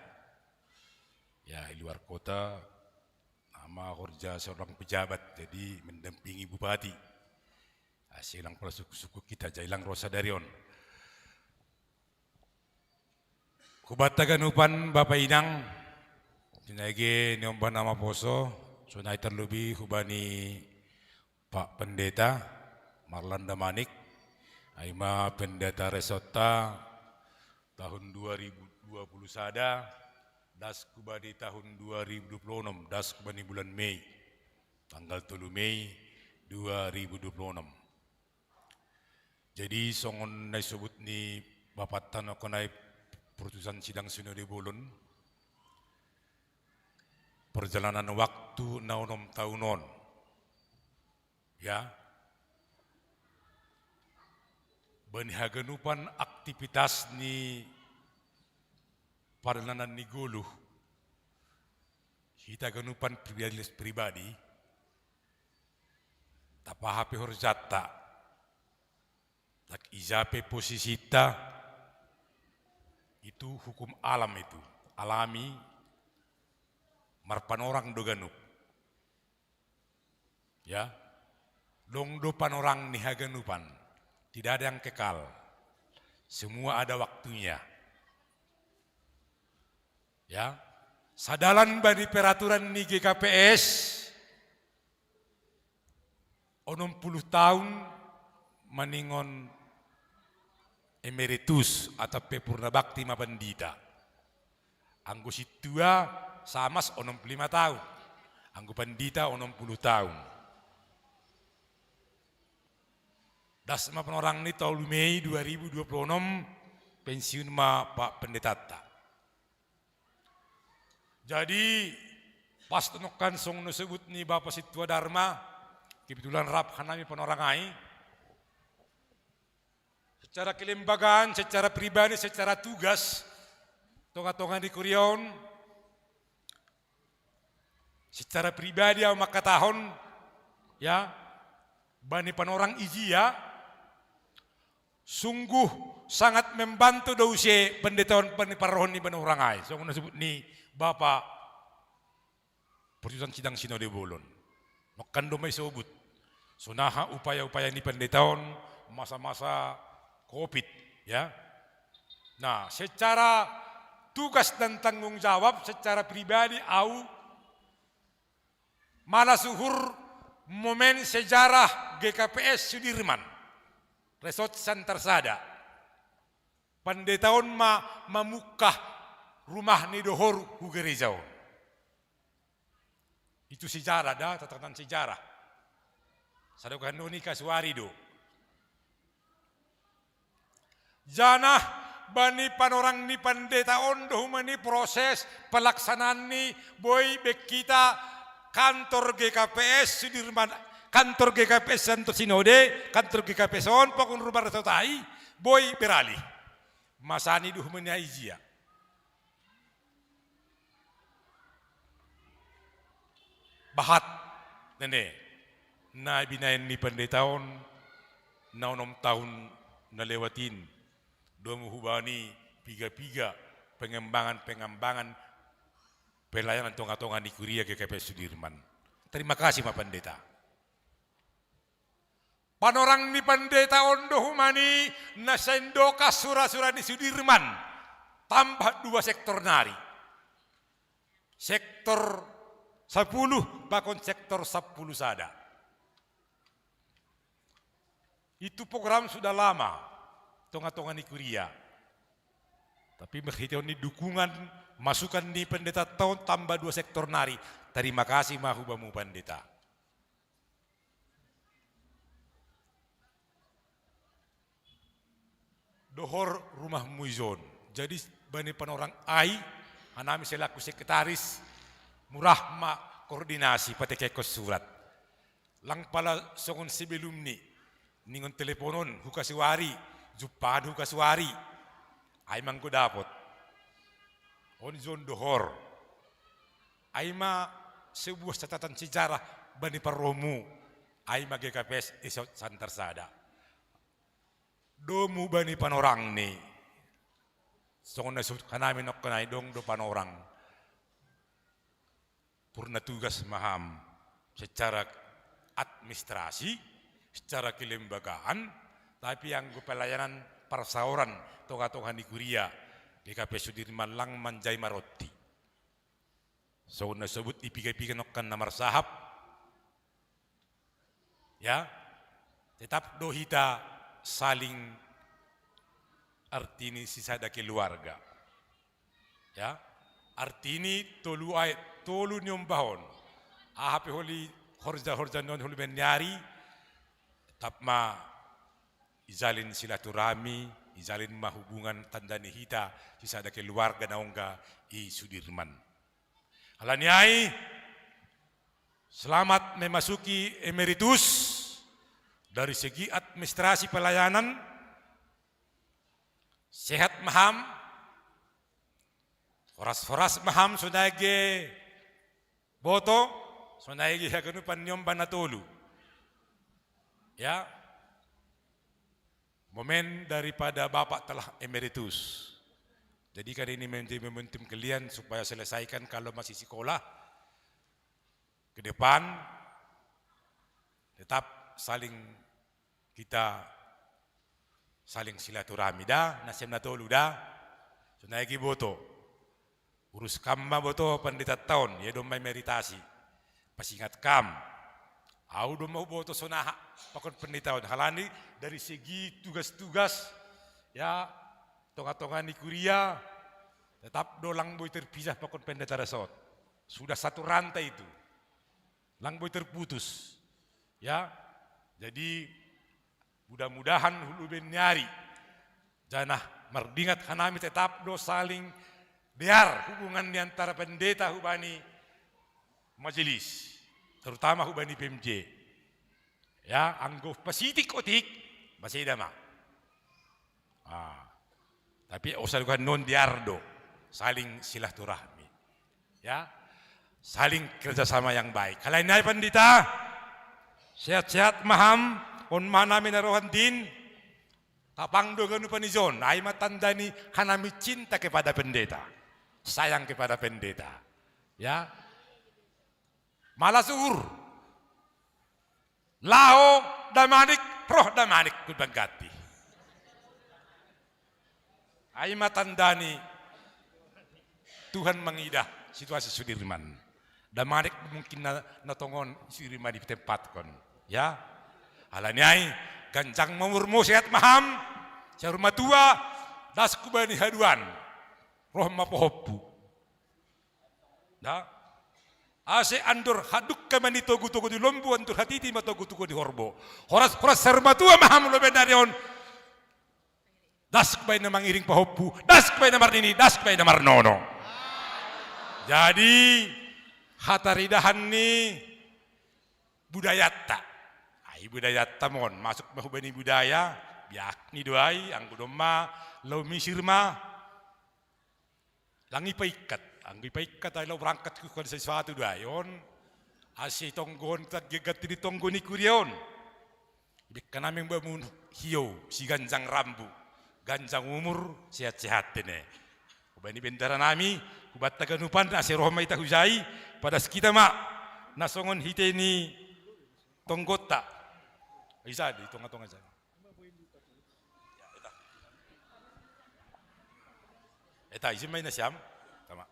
Ya, i luar kota, ama horja seorang pejabat, jadi mendampingi bupati. Ase lang pala sungkun-sungkun hita, jadi lang ro sadari on. Hubanta ganupan bapa inang, tinai ge niombah na maposo, sonai tarlobi hubani Pak Pendeta Marlanda Manik, ai ma pendeta resortta tahun dua ribu dua puluh sada, das hubani tahun dua ribu dua puluh enam, das hubani bulan Mei, tanggal tolu Mei dua ribu dua puluh enam. Jadi songon na isobut ni bapanta nongkanai putusan sidang sinode bolon, perjalanan waktu na onom taon on. Ya. Bani haganupan aktivitas ni pardalanan ni goluh, hita ganupan pribadi, pribadi, tapaha pe horjanta, tak ija pe posisinta, itu hukum alam itu, alami, marpanorang do ganup. Ya, dong do panorang ni haganupan, tidak ada yang kekal, semua ada waktunya. Ya, sadalan bani peraturan ni G K P S, onom puluh taon maningon emeritus atau pe purna bakti ma pandita. Anggo sintua samas onom puluh lima taon, anggo pandita onom puluh taon. Das ma panorang ni tolu Mei dua ribu dua puluh enam, pensiun ma Pak Pendetanta. Jadi, pas tonokkan song no sebut ni Bapa Situa Dharma, kebetulan rap hanami Panorang ai. Secara kelembagaan, secara pribadi, secara tugas, tonga-tonga ni kuriaon, secara pribadi au mangkatahon, ya, bani Panorang ijia, sungguh sangat membantu do use pendeta on bani parrohon ni Panorang ai. Songon na sebut ni Bapa Pertujuan Sidang Sinode Bolon. Nongkan do mai sobut. Sonaha upaya-upaya ni pendeta on masa-masa covid, ya. Nah, secara tugas dan tanggung jawab, secara pribadi au malas uhur momen sejarah G K P S Sudirman, Resort Santarsada. Pendeta on ma mamungka rumah ni dohor hu gereja on. Itu sejarah da, catatan sejarah. Sadokahon ni kasuari do. Janah bani Panorang ni pendeta on do homa ni proses pelaksanaan ni boi be hita kantor G K P S Sudirman, kantor G K P S, kantor sinode, kantor G K P S on, pokon rumah resort ai, boi beralih. Masa ni do homa ni ai ijia. Bahat, nene, na binahen ni pendeta on na onom tahun na lewat in, domu hubani piga-piga pengembangan-pengembangan pelayanan tonga-tonga ni kuria G K P S Sudirman. Terima kasih ma pendeta. Panorang ni pendeta on do homa ni na saindokas sura-sura ni Sudirman, tambah dua sektor nari. Sektor sapuluh pakon sektor sampulu sada. Itu program sudah lama, tonga-tonga ni kuria. Tapi marhitehon ni dukungan, masukan ni pendeta on tambah dua sektor nari. Terima kasih ma hu bamu pendeta. Dohor rumahmu ijon. Jadi bani Panorang ai, hanami selaku sekretaris, murah ma koordinasi, patekehon surat. Lang pala songon sebelum ni, ningon teleponon hu kasuari, jumpahan hu kasuari. Ai ma anggo dapot. On ijon dohor. Ai ma sebuah catatan sejarah bani parrohamu. Ai ma G K P S Resort Santarsada. Domu bani Panorang ni. Songon na sebut hanami nongkan ai, dong do Panorang. Purna tugas ma ham secara administrasi, secara kelembagaan, tapi anggo pelayanan parsaoran tonga-tonga ni kuria G K P S Sudirman lang manjai maronti. Songon na sebut i piga-piga nongkan na marsahap, ya, tetap do hita saling arti ni sisada keluarga. Ya, arti ni tolu ai, tolu ni ombahon. Aha pe holi horja-horja ni on holi bennari, tetap ma ijalin silaturahmi, ijalin ma hubungan tanda ni hita sisada keluarga na ongga i Sudirman. Alani ai, selamat memasuki emeritus. Dari segi administrasi pelayanan, sehat ma ham, horas-horas ma ham, sonai ge boto, sonai ge haganupan ni omba na tolu. Ya, momen daripada Bapak telah emeritus. Jadikan ini menjadi momentum kalian supaya selesaikan kalau masih sekolah ke depan, tetap saling, kita saling silaturahmi da, na siam na tolu da. Sonai ge boto. Urus kam ma boto pendeta on, ia domma emeritasi. Pasingat kam. Au domma huboto sonaha pakon pendeta on. Halani dari segi tugas-tugas, ya, tonga-tonga ni kuria, tetap do lang boi terpisah pakon pendeta resort. Sudah satu rantai itu. Lang boi terputus. Ya. Jadi, mudah-mudahan hulu bennari janah mardingat hanami tetap do saling Biar hubungan ni antara pendeta hubani majelis, terutama hubani P M J. Ya, anggo pasitik otik, masih ada ma. Ah. Tapi usah kan non diardo, saling silaturahmi. Ya, saling kerjasama yang baik. Kalau ini pandita, sehat-sehat maham, on mana mina rohan din, tapang do ganupan ijon, ai ma tanda ni hanami cinta kepada pendeta, sayang kepada pendeta. Ya, malas uhur. Laho damanik, roh damanik, ku pangganti. Ai ma tanda ni Tuhan mangidah situasi Sudirman. Damanik mungkin na, na tongon Sudirman ditempatkon. Ya. Alani ai, ganjang ma umurmu, sehat maham, saur matua, das hubani haduan, roh ma pahompu. Da. Ase andor hadungka ma ni togu-togu ni lombu, andor hatiti ma togu-togu ni horbo. Horas-horas saur matua maham, lobe nari on. Das baen na mangiring pahompu, das baen na marnini, das baen na marnono. Jadi, hataridahan ni budayanta. Ai budayanta mon, masuk ma hubani budaya, biak ni do ai, anggo domma laho misir ma. Lang ipaikkat, anggo ipaikkat ai laho berangkat ku kan sesuatu do ai on. Ase tonggo on tangge ganti ni tonggo ni kuria on. Ibekka nami mambahen hiou, siganjang rambu, ganjang umur, sehat-sehat tene. Hubani bendahara nami, hubanta ganupan, ase roha ma hita hujai, padas hita ma, na songon hite ni tonggonta. Isa di tonga-tonga isa. Eta, ise ma i nasiam? Tama.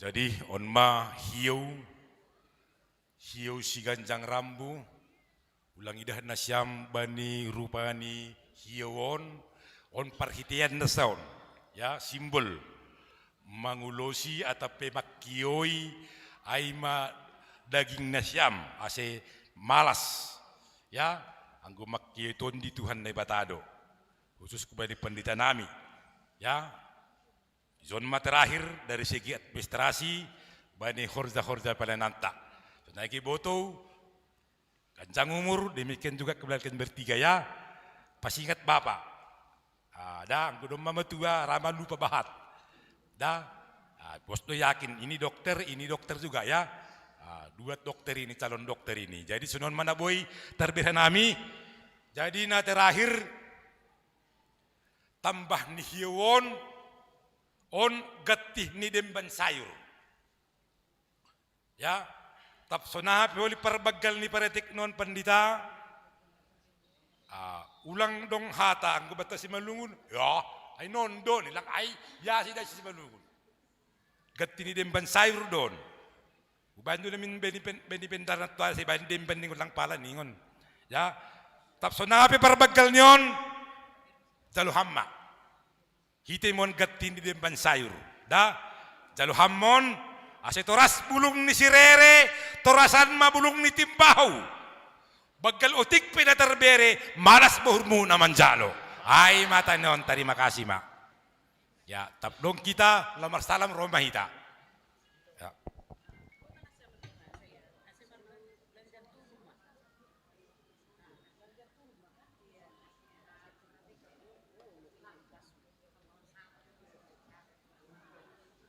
Jadi, on ma hiou, hiou siganjang rambu, ulang idah nasiam bani rupa ni hiou on, on parhitean nasa on, ya, simbol mangulosi atap pe manghioi, ai ma daging nasiam, ase malas, ya, anggo manghioi tondi Tuhan Naibata do. Khusus hubani pandita nami, ya. Ison ma terakhir dari segi administrasi, bani horja-horja pelayananta. Sonai ke botou, ganjang umur, demikian juga keluarga bertiga ya. Pasingat Bapak. Ah, da, anggo domma matua, ra ma lupa bahat. Da, ah, bos do yakin, ini dokter, ini dokter juga ya. Ah, dua dokter ini, calon dokter ini. Jadi, songon on ma na boi tarbere nami. Jadi, na terakhir, tambah ni hiou on, on gantih ni demban sayur. Ya, tap songon aha pe oli parbanggal ni paretek on pandita. Ah, ulang dong hata anggo banta Simalungun. Ya, ai non do ni lang ai, ya sida Simalungun. Gantih ni demban sayur do on. Ubaen do namin bani pen-, bani pendaran tu asa ibaen demban ningon lang pala ningon. Ya. Tap songon aha pe parbanggal ni on, jalo ham ma. Hite ma on gantih ni demban sayur. Da, jalo ham ma on, ase toras bulung ni sirere, torasan ma bulung ni timbahu. Banggal otik pe na tarbere, malas bohurmu na manjalo. Ai ma tanda ni on, tarima kasih ma. Ya, tap dong hita, lamar salam ro ma hita. Ya.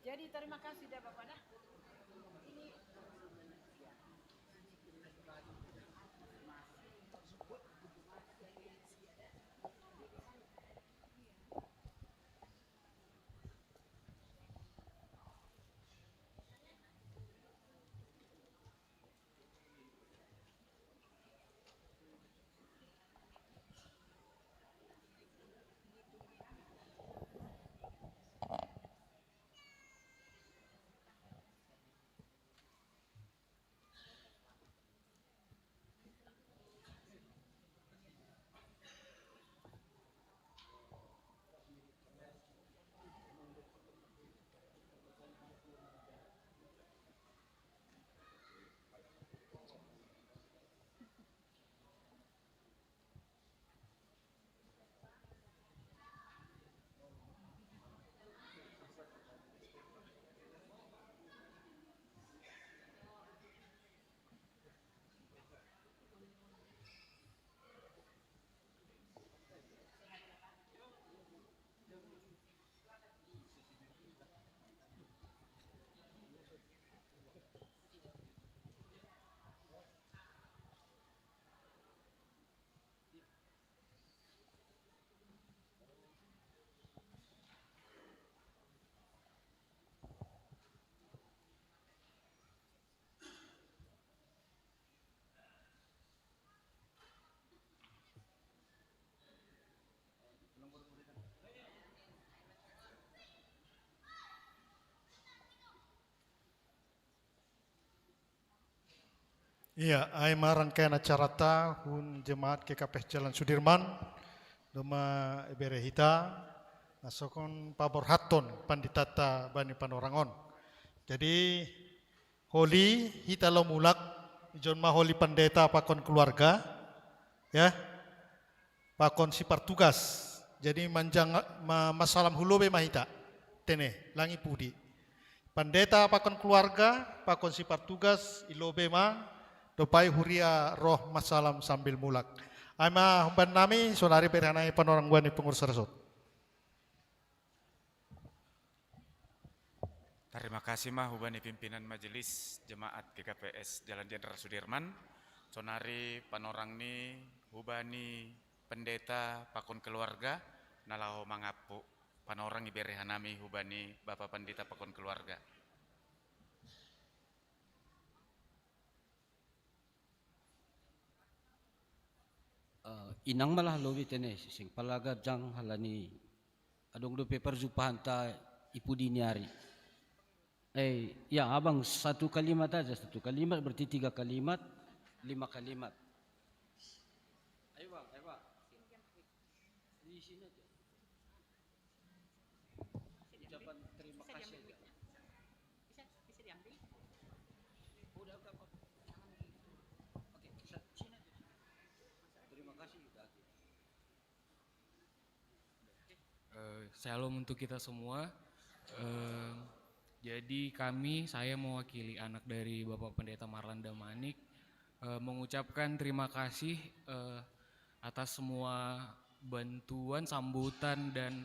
Jadi, terima kasih dah, Bapak, dah. Ini Iya, ai ma rangkaian acarata hun jemaat G K P S Jalan Sudirman, doma ibere hita, nasokon paborhaton panditata bani panorangon. Jadi, holi hita lao mulak, ijon ma holi pandeta pakon keluarga, ya, pakon sipartugas. Jadi manjang ma, masalam hulobe ma hita. Tene, langi pudi. Pandeta pakon keluarga, pakon sipartugas, ilobe ma, dopai huria roh masalam sambil mulak. Ai ma humban nami, sonari berhanai panorang guani pengurus resort. Terima kasih ma hubani pimpinan majelis jemaat G K P S Jalan Jenderal Sudirman. Sonari panorang ni hubani pendeta pakon keluarga, nalaho mangapu. Panorang ibere hanami hubani Bapak Pendeta pakon keluarga. Uh, inang malah lobi tene sing palaga jang halani adong dope parjumpahanta ipudi ni ari. Eh, ya abang, satu kalimat aja, satu kalimat berarti tiga kalimat, lima kalimat. Ayo bang, ayo bang. Di sini aja. Ucapan terima kasih aja. Bisa, bisa diambil? Udah, udah, udah. Oke, sini aja. Terima kasih udah. Uh, shalom untuk kita semua. Uh, jadi kami, saya mewakili anak dari Bapak Pendeta Marlanda Manik, uh, mengucapkan terima kasih uh, atas semua bantuan, sambutan, dan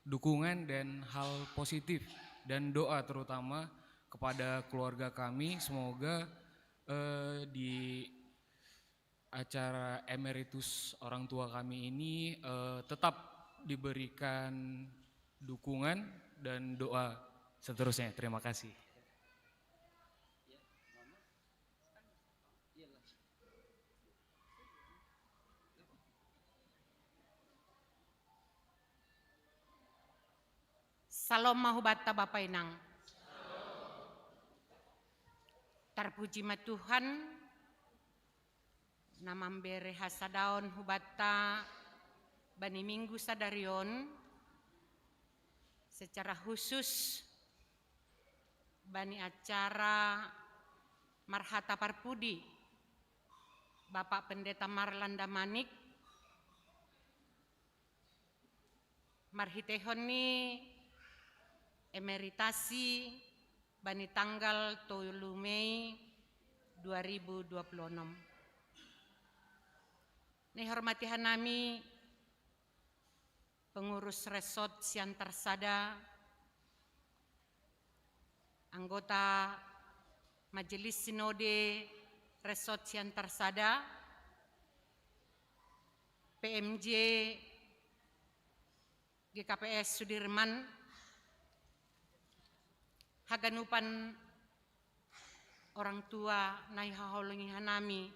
dukungan dan hal positif dan doa terutama kepada keluarga kami. Semoga uh, di acara emeritus orang tua kami ini uh, tetap diberikan dukungan dan doa seterusnya. Terima kasih. Salom mahubatta Bapa Inang. Tarpuji ma Tuhan, na mambere hasadaon hubatta bani minggu sadarion, secara khusus bani acara marhata parpudi Bapak Pendeta Marlanda Manik, marhitehon ni emeritasi bani tanggal tolu Mei dua ribu dua puluh enam. Nihormati hanami pengurus resort Siantar Sada, anggota Majelis Sinode Resort Siantar Sada, P M J G K P S Sudirman, haganupan orang tua na ihaholongi hanami,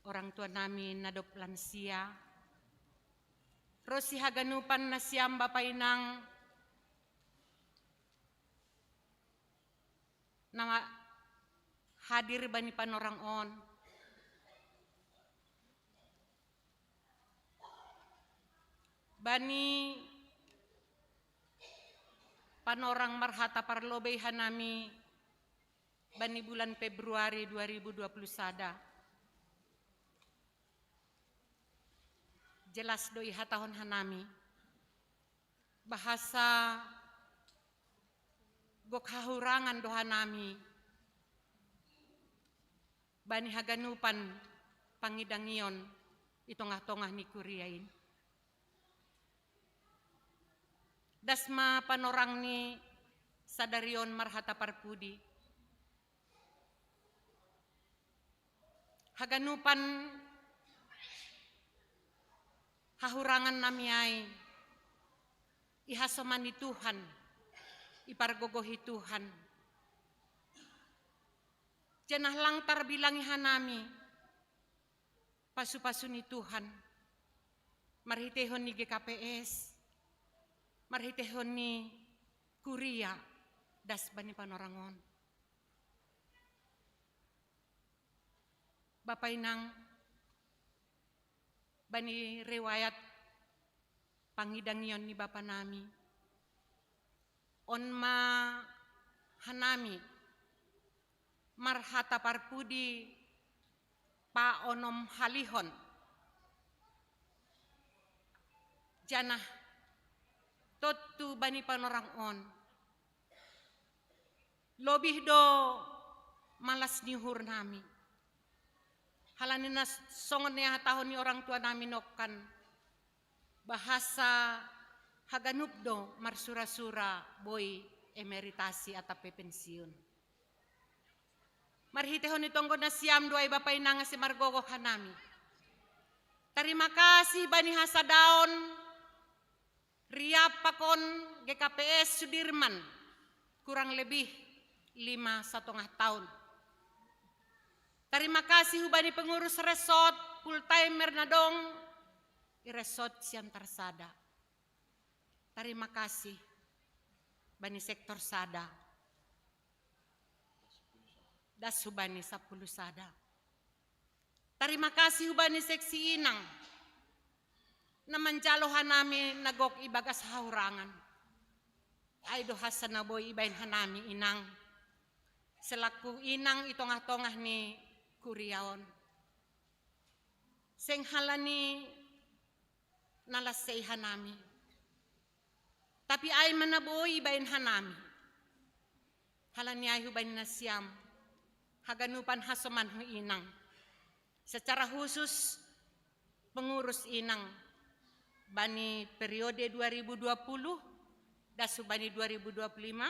orang tua nami na dob lansia, ro si haganupan nasiam Bapa Inang, na hadir bani panorang on, bani panorang marhata parlobei hanami bani bulan Februari dua ribu dua puluh sada. Jelas do ihatahon hanami bahasa gok hahurangan do hanami bani haganupan pangidangion i tongah-tongah ni kuria in. Das ma panorang ni sadarion marhata parpudi. Haganupan hahurangan nami ai ihasomani Tuhan, ipargogohi Tuhan. Janah lang tarbilangi hanami pasu-pasu ni Tuhan, marhitehon ni G K P S, marhitehon ni kuria das bani panorang on. Bapa inang, bani riwayat pangidangion ni bapa nami, on ma hanami marhata parpudi paonom halihon. Janah tontu bani panorang on, lobih do malas ni uhur nami. Halani na songon nihatahon ni orang tua nami nongkan, bahasa haganup do marsura-sura boi emeritasi atap pe pensiun. Marhitehon ni tonggo nasiam do ai bapa inang ase margogoh hanami. Tarima kasih bani hasadaon riap pakon G K P S Sudirman, kurang lebih lima satongah tahun. Tarima kasih hubani pengurus resort full timer na dong i resort Siantar sada. Tarima kasih bani sektor sada, das hubani sapuluh sada. Tarima kasih hubani seksi inang na manjalo hanami na gok ibagas hahurangan. Ai do hasa na boi ibaen hanami inang, selaku inang i tongah-tongah ni kuria on. Seng halani na las sei hanami, tapi ai ma na boi ibaen hanami. Halani ai hubani nasiam haganupan hasomanhu inang, secara khusus pengurus inang bani periode dua ribu dua puluh das hubani dua ribu dua puluh lima,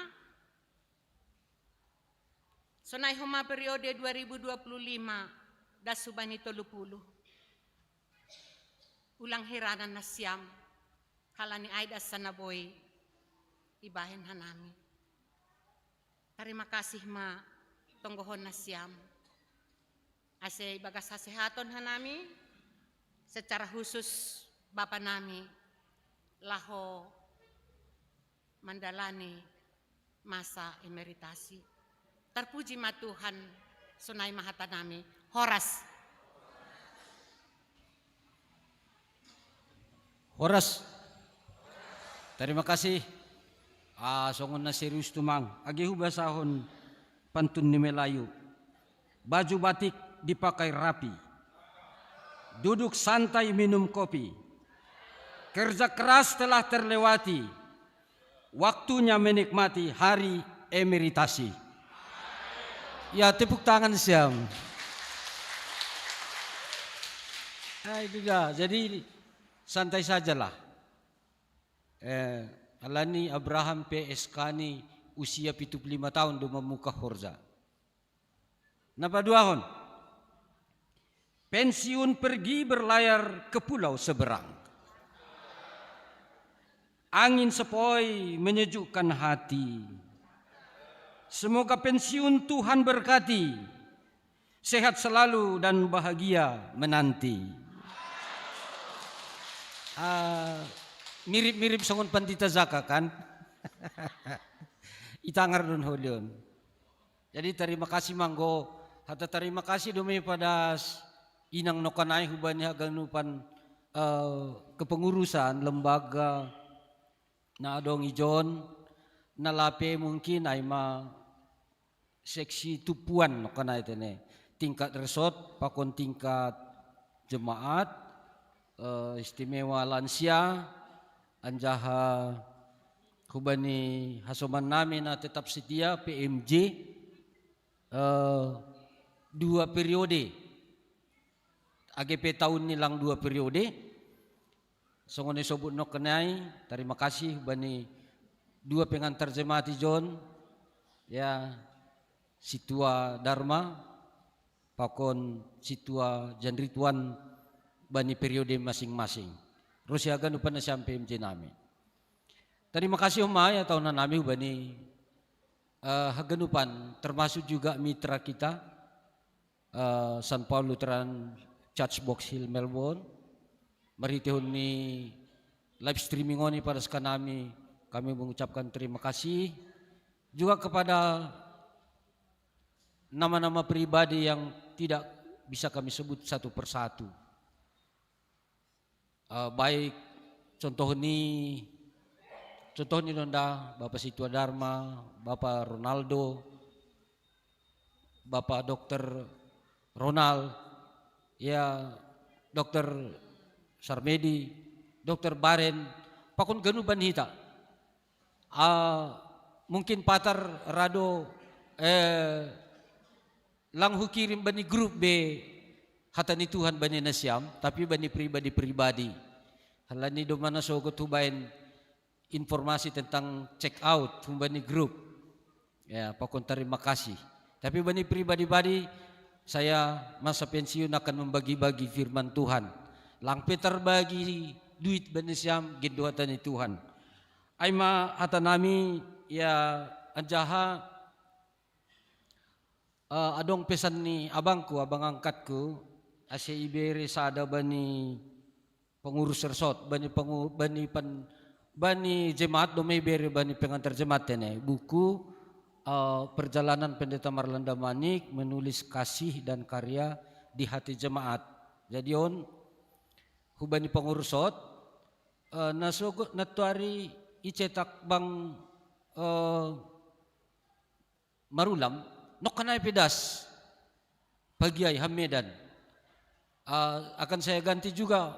sonai homa periode dua ribu dua puluh lima das hubani tolu puluh. Ulang hiranan nasiam, halani ai das na boi ibaen hanami. Tarima kasih ma tonggohon nasiam. Ase ibagas hasehaton hanami, secara khusus bapa nami laho mandalani masa emeritasi. Tarpuji ma Tuhan, sonai ma hata nami. Horas. Horas. Tarima kasih. Ah, songon na serius tumang. Age hubasahon pantun ni Melayu. Baju batik dipakai rapi. Duduk santai minum kopi. Kerja keras telah terlewati. Waktunya menikmati hari emeritasi. Ya, tepuk tangan siam. Nah, itu dah. Jadi santai sajalah. Eh, alani Abraham pe S K ni usia pitu puluh lima tahun do mamungka horja. Na paduahon, pensiun pergi berlayar ke pulau seberang. Angin sepoi menyejukkan hati. Semoga pensiun Tuhan berkati. Sehat selalu dan bahagia menanti. Ah, mirip-mirip songon pandita Zaka kan? Itangar don holion. Jadi tarima kasih manggo, hata tarima kasih do me padas inang nongkan ai hubani haganupan, eh, kepengurusan lembaga na adong ijon, na lape mungkin ai ma seksi tumpuan nongkan ai tene, tingkat resort pakon tingkat jemaat, eh, istimewa lansia, anjaha hubani hasoman nami na tetap setia P M J, eh, dua periode. Age pe tahun ni lang dua periode. Songon i sobut nongkan ai, tarima kasih bani dua pengantar jemaat ijon, ya, Situa Darma pakon Situa Janrituan bani periode masing-masing. Ro si haganupan nasiam P M J nami. Tarima kasih homa ya taon nami hubani, eh, haganupan, termasuk juga mitra kita, eh, Saint Paul Lutheran Church Box Hill Melbourne. Marhitehon ni live streaming on i padas hanami, kami mengucapkan terima kasih juga kepada nama-nama pribadi yang tidak bisa kami sebut satu persatu. Eh, baik contoh ni, contoh ni donda, Bapak Situa Dharma, Bapak Ronaldo, Bapak Dokter Ronald, ya, Dokter Sarmedi, Dokter Baren, pakon ganupan hita. Ah, mungkin patar rado, eh, lang hukirim bani grup be hata ni Tuhan bani nasiam, tapi bani pribadi-pribadi. Halani do mana sogot hubaen informasi tentang check out humbani grup. Ya, pakon terima kasih. Tapi bani pribadi-pribadi, saya masa pensiun akan membagi-bagi firman Tuhan. Lang pe tarbagi duit bani siam, gin do hata ni Tuhan. Ai ma hata nami, ya, anjaha, eh, adong pesan ni abangku, abang angkatku, ase ibere sada bani pengurus resort, bani pengu-, bani pen-, bani jemaat do ma ibere bani pengantar jemaat tene. Buku, eh, Perjalanan Pendeta Marlanda Manik Menulis Kasih dan Karya di Hati Jemaat. Jadi on, hubani pengurus resort, eh, nasogot nantuari icetak bang, eh, Marulam, nokkanai pedas. Pagi ai Hamedan. Ah, akan saya ganti juga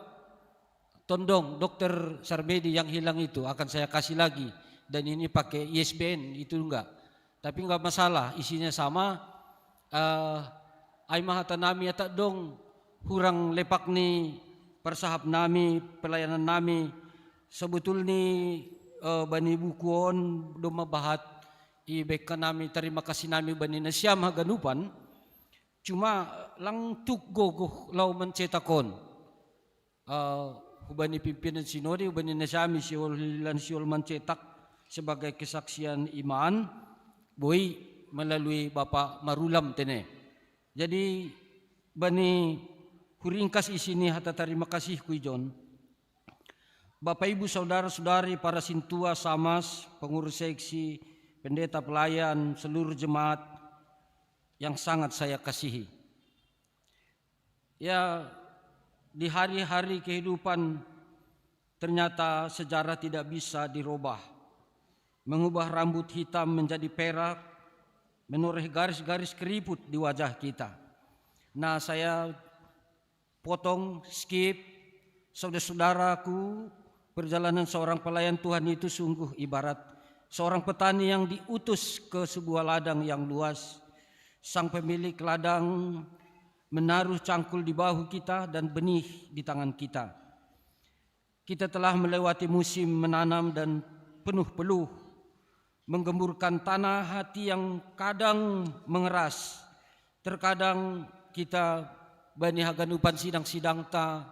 tondong Dokter Sarmedi yang hilang itu, akan saya kasih lagi. Dan ini pakai I S B N itu enggak. Tapi enggak masalah, isinya sama. Ah, ai ma hata nami, atak dong hurang lepak ni persahap nami, pelayanan nami. Sebetul ni, eh, bani buku on do mabahat, i bekka nami terima kasih nami bani nasiam haganupan. Cuma lang tuk gogoh lau mancetak on. Eh, hubani pimpinan sinode, hubani nasiami siol hilan siol mancetak sebagai kesaksian iman, boi melalui Bapak Marulam tene. Jadi bani huringkas isini hata terima kasihku ijon. Bapak, Ibu, saudara-saudari, para sintua, samas, pengurus seksi, pendeta pelayan, seluruh jemaat yang sangat saya kasihi. Ya, di hari-hari kehidupan ternyata sejarah tidak bisa dirubah. Mengubah rambut hitam menjadi perak, menoreh garis-garis keriput di wajah kita. Nah, saya potong, skip. Saudara-saudaraku, perjalanan seorang pelayan Tuhan itu sungguh ibarat seorang petani yang diutus ke sebuah ladang yang luas. Sang pemilik ladang menaruh cangkul di bahu kita dan benih di tangan kita. Kita telah melewati musim menanam dan penuh peluh, menggemburkan tanah hati yang kadang mengeras. Terkadang kita bani haganupan sidang-sidangta,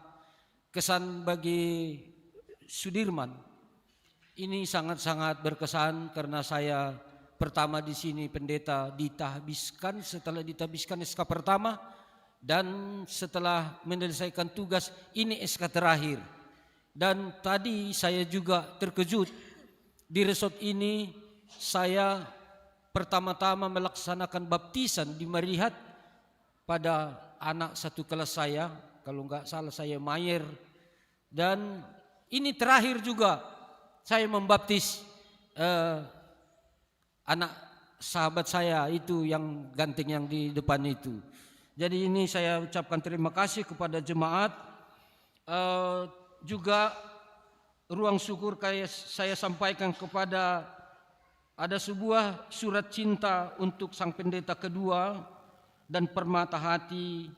kesan bagi Sudirman ini sangat-sangat berkesan karena saya pertama di sini pendeta ditahbiskan, setelah ditahbiskan S K pertama, dan setelah menyelesaikan tugas, ini S K terakhir. Dan tadi saya juga terkejut, di resort ini saya pertama-tama melaksanakan baptisan di Marihat pada anak satu kelas saya, kalau nggak salah saya Mayer. Dan ini terakhir juga saya membaptis, eh, anak sahabat saya itu yang ganteng yang di depan itu. Jadi ini saya ucapkan terima kasih kepada jemaat. Eh, juga ruang syukur kaya saya sampaikan kepada, ada sebuah surat cinta untuk sang pendeta kedua dan permata hati.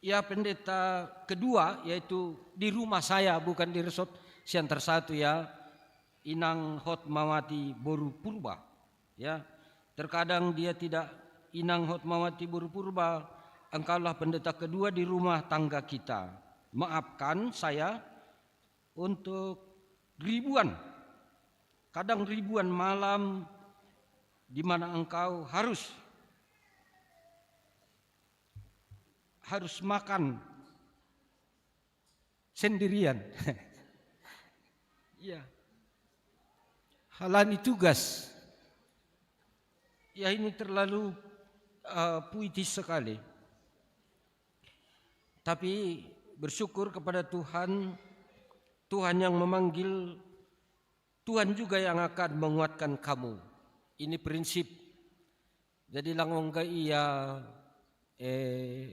Ya, pendeta kedua, yaitu di rumah saya, bukan di resort Siantar Satu, ya, Inang Hotmawati Boru Purba. Ya, terkadang dia tidak, Inang Hotmawati Boru Purba, engkaulah pendeta kedua di rumah tangga kita. Maafkan saya untuk ribuan, kadang ribuan malam di mana engkau harus, harus makan sendirian. Iya. Halani tugas. Ya, ini terlalu, eh, puitis sekali. Tapi bersyukur kepada Tuhan, Tuhan yang memanggil, Tuhan juga yang akan menguatkan kamu. Ini prinsip. Jadi langongga ia, eh,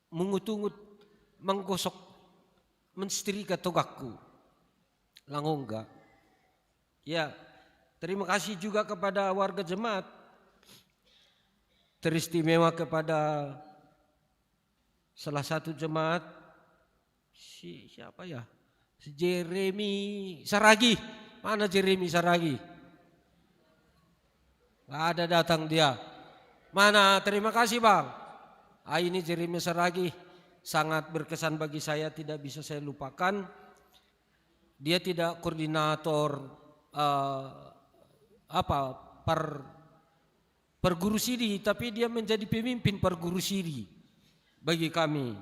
mengutungut, menggosok, mensetrika togakku. Langongga. Ya, terima kasih juga kepada warga jemaat. Teristimewa kepada salah satu jemaat, si siapa ya? Si Jeremy Saragi. Mana Jeremy Saragi? Nggak ada datang dia. Mana? Terima kasih, Bang. Ah, ini Jeremy Saragi sangat berkesan bagi saya, tidak bisa saya lupakan. Dia tidak koordinator, eh, apa, per perguru siri, tapi dia menjadi pemimpin perguru siri bagi kami,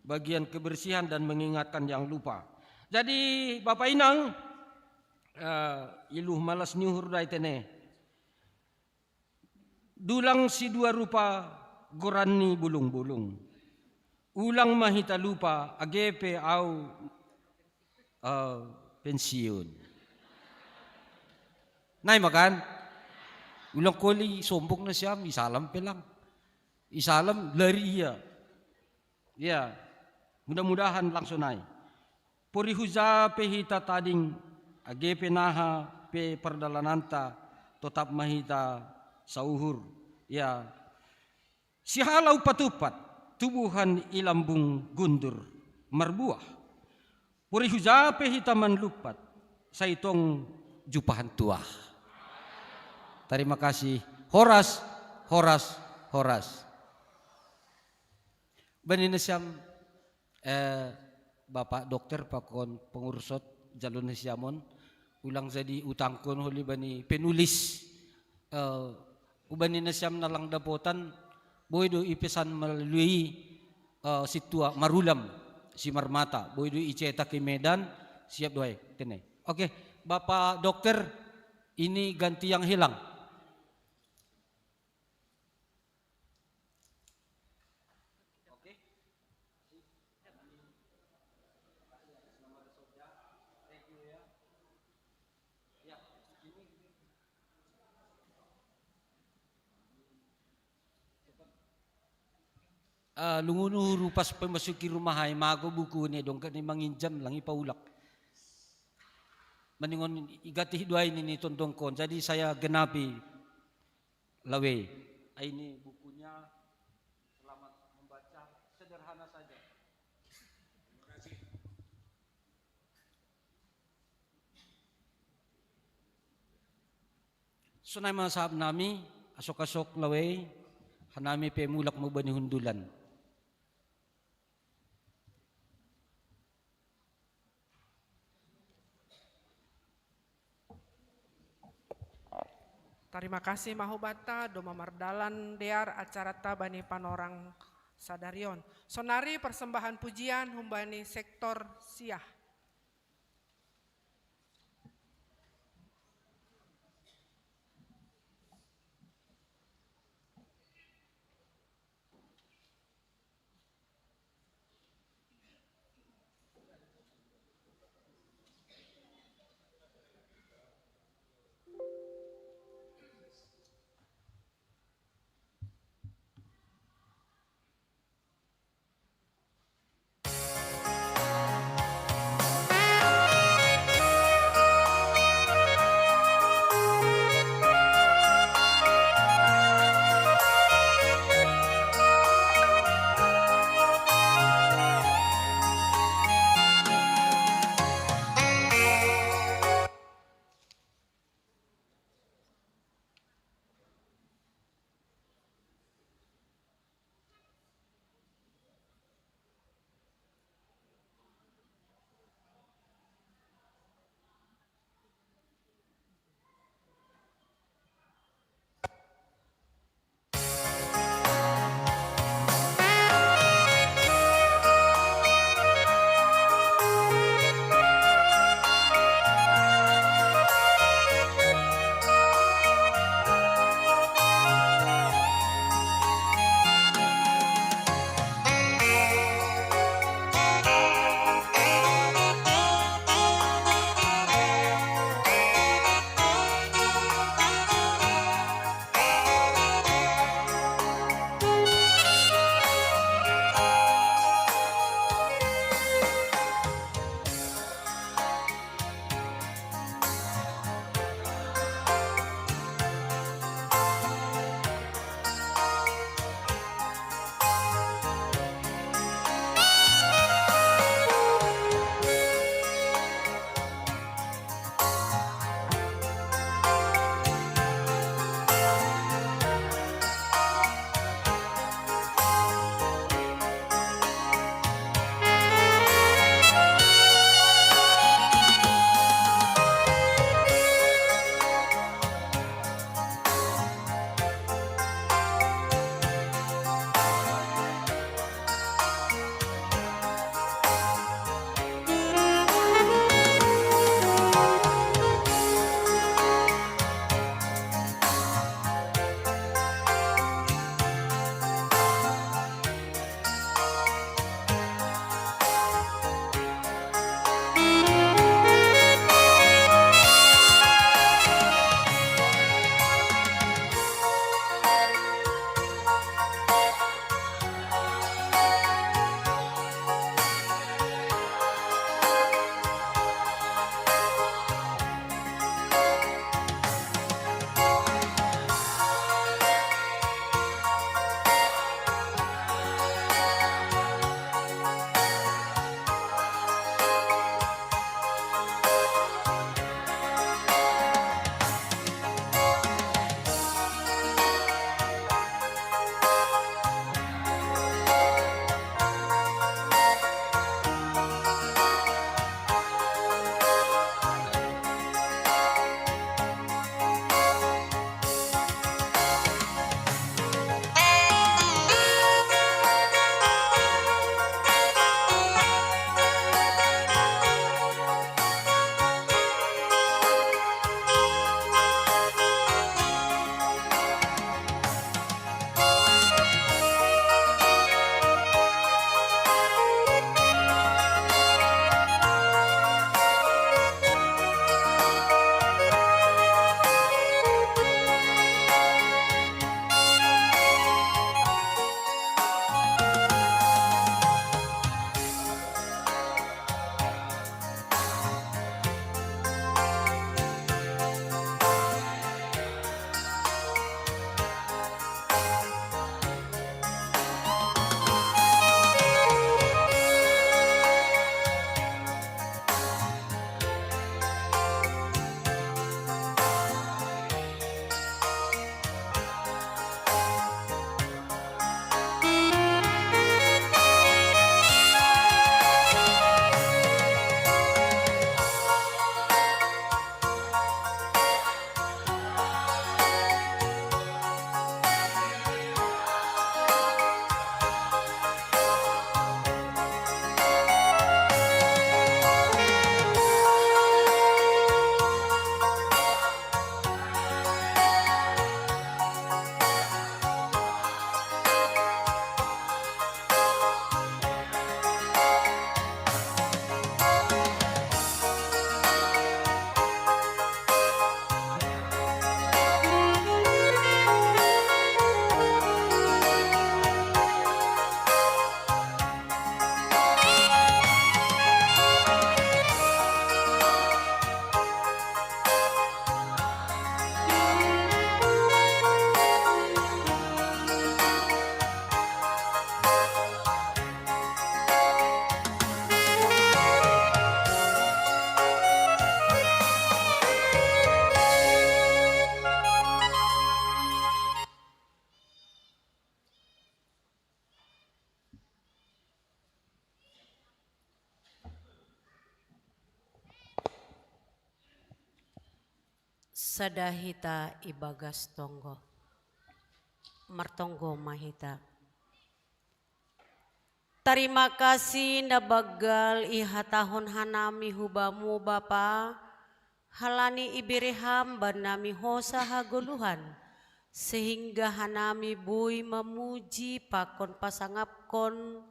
bagian kebersihan dan mengingatkan yang lupa. Jadi Bapak Inang, eh, iluh malas nyuhur dai tene. Dulang si dua rupa goranni bulung-bulung. Ulang mahita lupa agepe au, eh, pensiun. Nai makan? Ulang koli sombong na siam, isalam pelang. Isalam lari ia. Ya, mudah-mudahan langsung naik. Porihuza pe hita tading, agepe naha pe perdalananta, tetap mahita sauhur. Ya, sihalau patupat, tubuhan ilambung gundur, marbuah. Porihuza pe hita manlupat, saitong jupahan tuah. Terima kasih. Horas, horas, horas. Bani na siam, eh, Bapak Dokter pakon pengurusot jalon na siamon, ulang jadi utangkon holi bani penulis, eh, ubani na siam nalang dapotan, boy do ipesan melalui, eh, situa marulam, si marmata, boy do icetak i Medan, siap doai, tene. Oke, Bapak Dokter, ini ganti yang hilang. Ah, lungunu rupas pemasuki rumah ai, mago buku ne dong, kene manginjam lang ipaulak. Maningon igati doai nini tondongkon. Jadi saya genapi. Lawe. Ah, ini bukunya. Selamat membaca. Sederhana saja. Terima kasih. Sonai ma sahap nami, asok-asok lawei, hanami pe mulak mubani hundulan. Tarima kasih ma hubata, do mamardalan dear acarata bani panorang sadarion. Sonari persembahan pujian humbani sektor siah. Sada hita ibagas tonggo. Martonggo ma hita. Tarima kasih na banggal ihatahon hanami hu Bamu Bapa, halani ibere Ham banami hosa hagoluhan, sehingga hanami boi mamuji pakon pasangapkon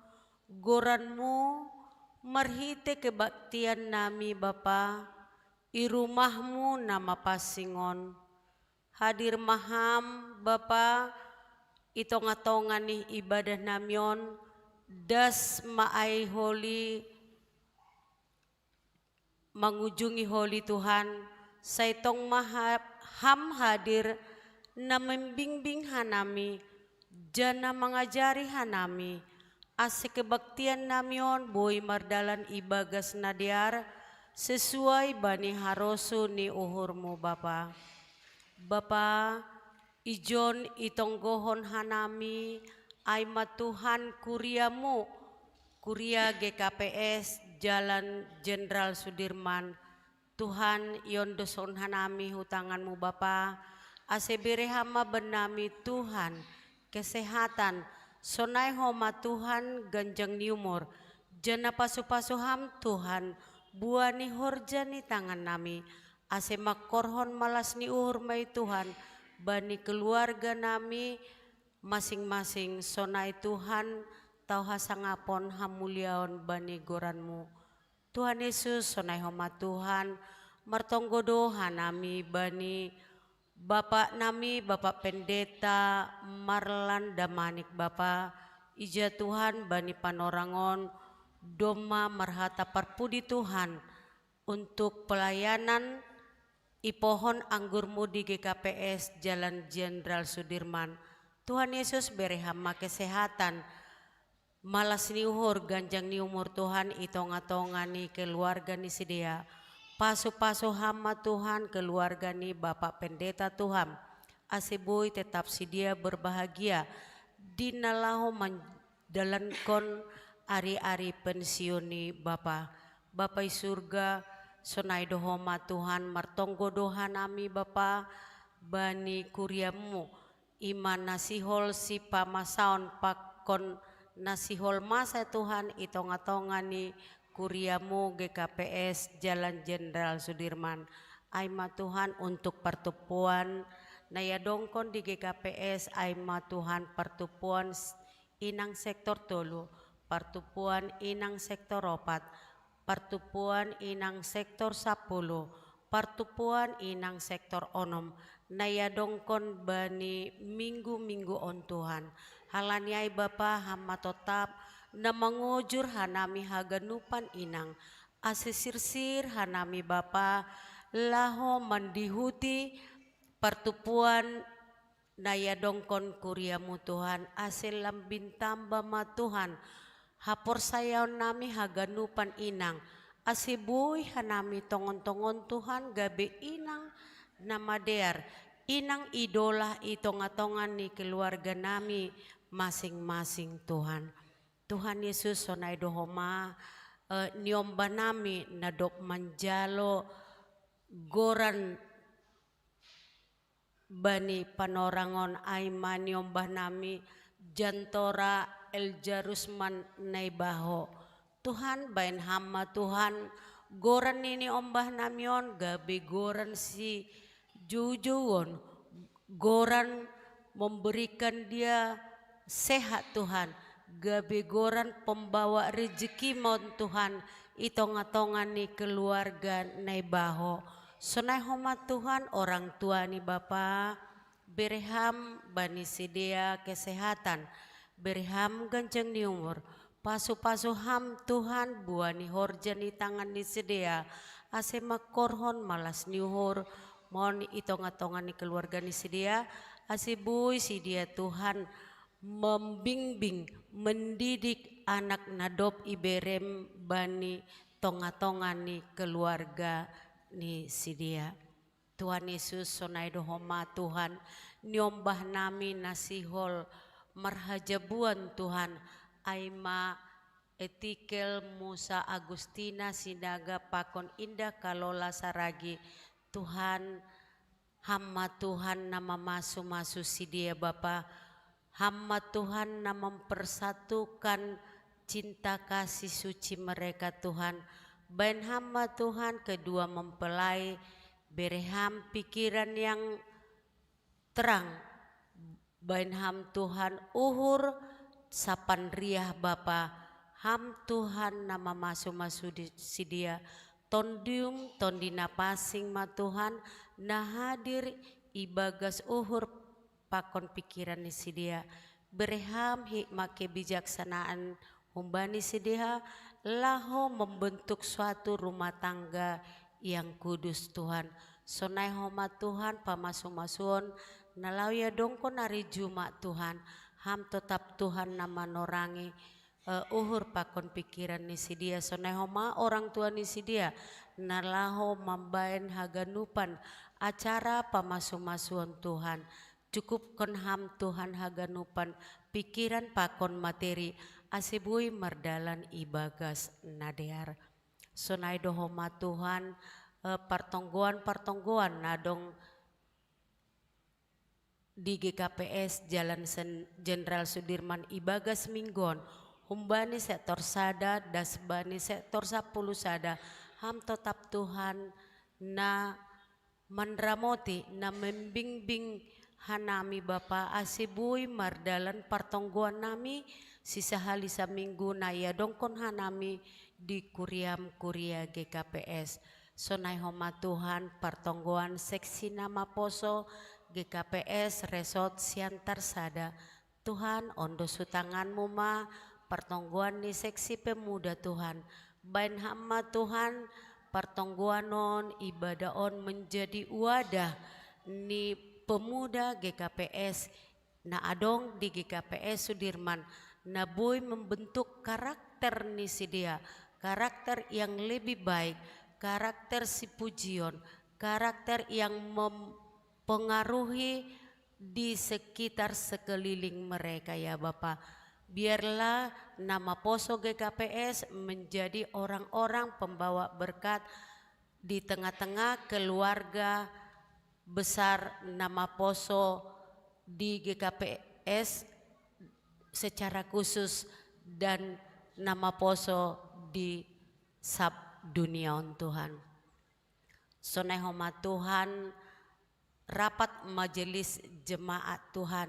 goranMu marhite kebaktian nami Bapa, i rumahMu na mapansing on. Hadir ma Ham Bapa, i tonga-tonga ni ibadah nami on, das ma ai holi, mangujungi holi Tuhan, sai tong ma ha-, Ham hadir, na membingbing hanami, jana mangajari hanami, ase kebaktian nami on boi mardalan ibagas na dear, sesuai bani harosu ni uhurMu Bapa. Bapa, ijon itonggohon hanami, ai ma Tuhan kuriaMu, kuria G K P S Jalan Jenderal Sudirman. Tuhan, iondoshon hanami hu tanganMu Bapa, ase bere Ham ma banami Tuhan, kesehatan, sonai homa Tuhan ganjang ni umur, jana pasu-pasu Ham Tuhan, buah ni horja ni tangan nami, ase mangkorhon malas ni uhur ma i Tuhan, bani keluarga nami masing-masing, sonai Tuhan, tau hasangapon hamuliaon bani goranMu. Tuhan Yesus, sonai homa Tuhan, martonggo do hanami bani Bapa nami, Bapa Pendeta Marlan Damanik Bapa, ija Tuhan bani panorang on, domma marhata parpudi Tuhan, untuk pelayanan i pohon anggurMu di G K P S Jalan Jenderal Sudirman. Tuhan Yesus, bere Ham ma kesehatan, malas ni uhur, ganjang ni umur Tuhan, i tonga-tonga ni keluarga ni sidea. Pasu-pasu Ham ma Tuhan, keluarga ni Bapa Pendeta Tuhan, ase boi tetap sidea berbahagia, di na laho mandalankon ari-ari pensiun ni Bapa. Bapa i surga, sonai do homa Tuhan, martonggo do hanami Bapa, bani kuriaMu, i ma na sihol sipamasaon pakon na sihol masa Tuhan i tonga-tonga ni kuriaMu G K P S Jalan Jenderal Sudirman. Ai ma Tuhan untuk partumpuan na iadongkon di G K P S, ai ma Tuhan partumpuan s-, inang sektor tolu, partumpuan inang sektor opat, partumpuan inang sektor sapuluh, partumpuan inang sektor onom, na iadongkon bani minggu-minggu on Tuhan. Halani ai Bapa, Ham ma totap, na mangojur hanami haganupan inang, ase sirsir hanami Bapa, laho mandihuti partumpuan na iadongkon kuriaMu Tuhan, ase lambin tamba ma Tuhan, haporsayaon nami haganupan inang, ase boi hanami tongon-tongon Tuhan gabe inang na madear, inang idola i tonga-tonga ni keluarga nami masing-masing Tuhan. Tuhan Yesus, sonai do homa, eh, niombah nami na dob manjalo goran bani panorang on, ai ma niombah nami Jantora Eljarusman Naibaho. Tuhan, baen Ham ma Tuhan, goran ni niombah nami on gabe goran sijoujouon, goran memberikan dia sehat Tuhan, gabe goran pembawa rejeki ma on Tuhan, i tonga-tonga ni keluarga Naibaho. Sonai homa Tuhan orang tua ni Bapa, bere Ham bani sidea kesehatan, bere Ham ganjang ni umur, pasu-pasu Ham Tuhan buah ni horja ni tangan ni sidea, ase mangkorhon malas ni uhur ma on i tonga-tonga ni keluarga ni sidea, ase boi sidea Tuhan membingbing, mendidik anak na dob ibereM bani tonga-tonga ni keluarga ni sidea. Tuhan Yesus, sonai do homa Tuhan, niombah nami na sihol marhajabuan Tuhan, ai ma Etikel Musa Agustina Sinaga pakon Indah Kalola Saragi. Tuhan, Hama Tuhan na mamasu-masu sidia Bapa, hama Tuhan na mempersatukan cinta kasih suci mereka Tuhan. Bain hama Tuhan kedua mempelai, bere ham pikiran yang terang. Bain ham Tuhan uhur sapan riah Bapa, ham Tuhan na mamasu-masu di sidia, tondium tondi na pasing ma Tuhan, na hadir ibagas uhur pakon pikiran ni sidia. Bere ham hikmat kebijaksanaan humbani sidia, laho membentuk suatu rumah tangga yang kudus Tuhan. Sonai homa Tuhan pamasu-masuon, na lao iadongkon ari Jumat Tuhan, ham totap Tuhan na manorangi uh, uhur pakon pikiran ni sidia. Sonai homa orang tua ni sidia, na laho mambaen haganupan acara pamasu-masuon Tuhan. Cukupkon ham Tuhan haganupan pikiran pakon materi, ase boi mardalan ibagas na dear. Sonai do homa Tuhan, eh, partonggoan-partonggoan na dong di G K P S Jalan Jenderal Sudirman ibagas minggon, humbani sektor sada das bani sektor sapuluh sada, ham totap Tuhan na manramoti, na membingbing hanami Bapa, ase boi mardalan partonggoan nami sisahali saminggu na iadongkon hanami di kuriam kuria G K P S. Sonai homa Tuhan partonggoan seksi na maposo G K P S Resort Siantar Sada. Tuhan, on do sutanganmu ma partonggoan ni seksi pemuda Tuhan. Bain ham ma Tuhan partonggoan on, ibadah on menjadi wadah ni pemuda G K P S na adong di G K P S Sudirman, na boi membentuk karakter ni sidia, karakter yang lebih baik, karakter sipujion, karakter yang mempengaruhi di sekitar sekeliling mereka ya Bapa. Biarlah nama poso G K P S menjadi orang-orang pembawa berkat di tengah-tengah keluarga besar nama poso di G K P S secara khusus dan nama poso di sab dunia on Tuhan. Sonai homa Tuhan, rapat majelis jemaat Tuhan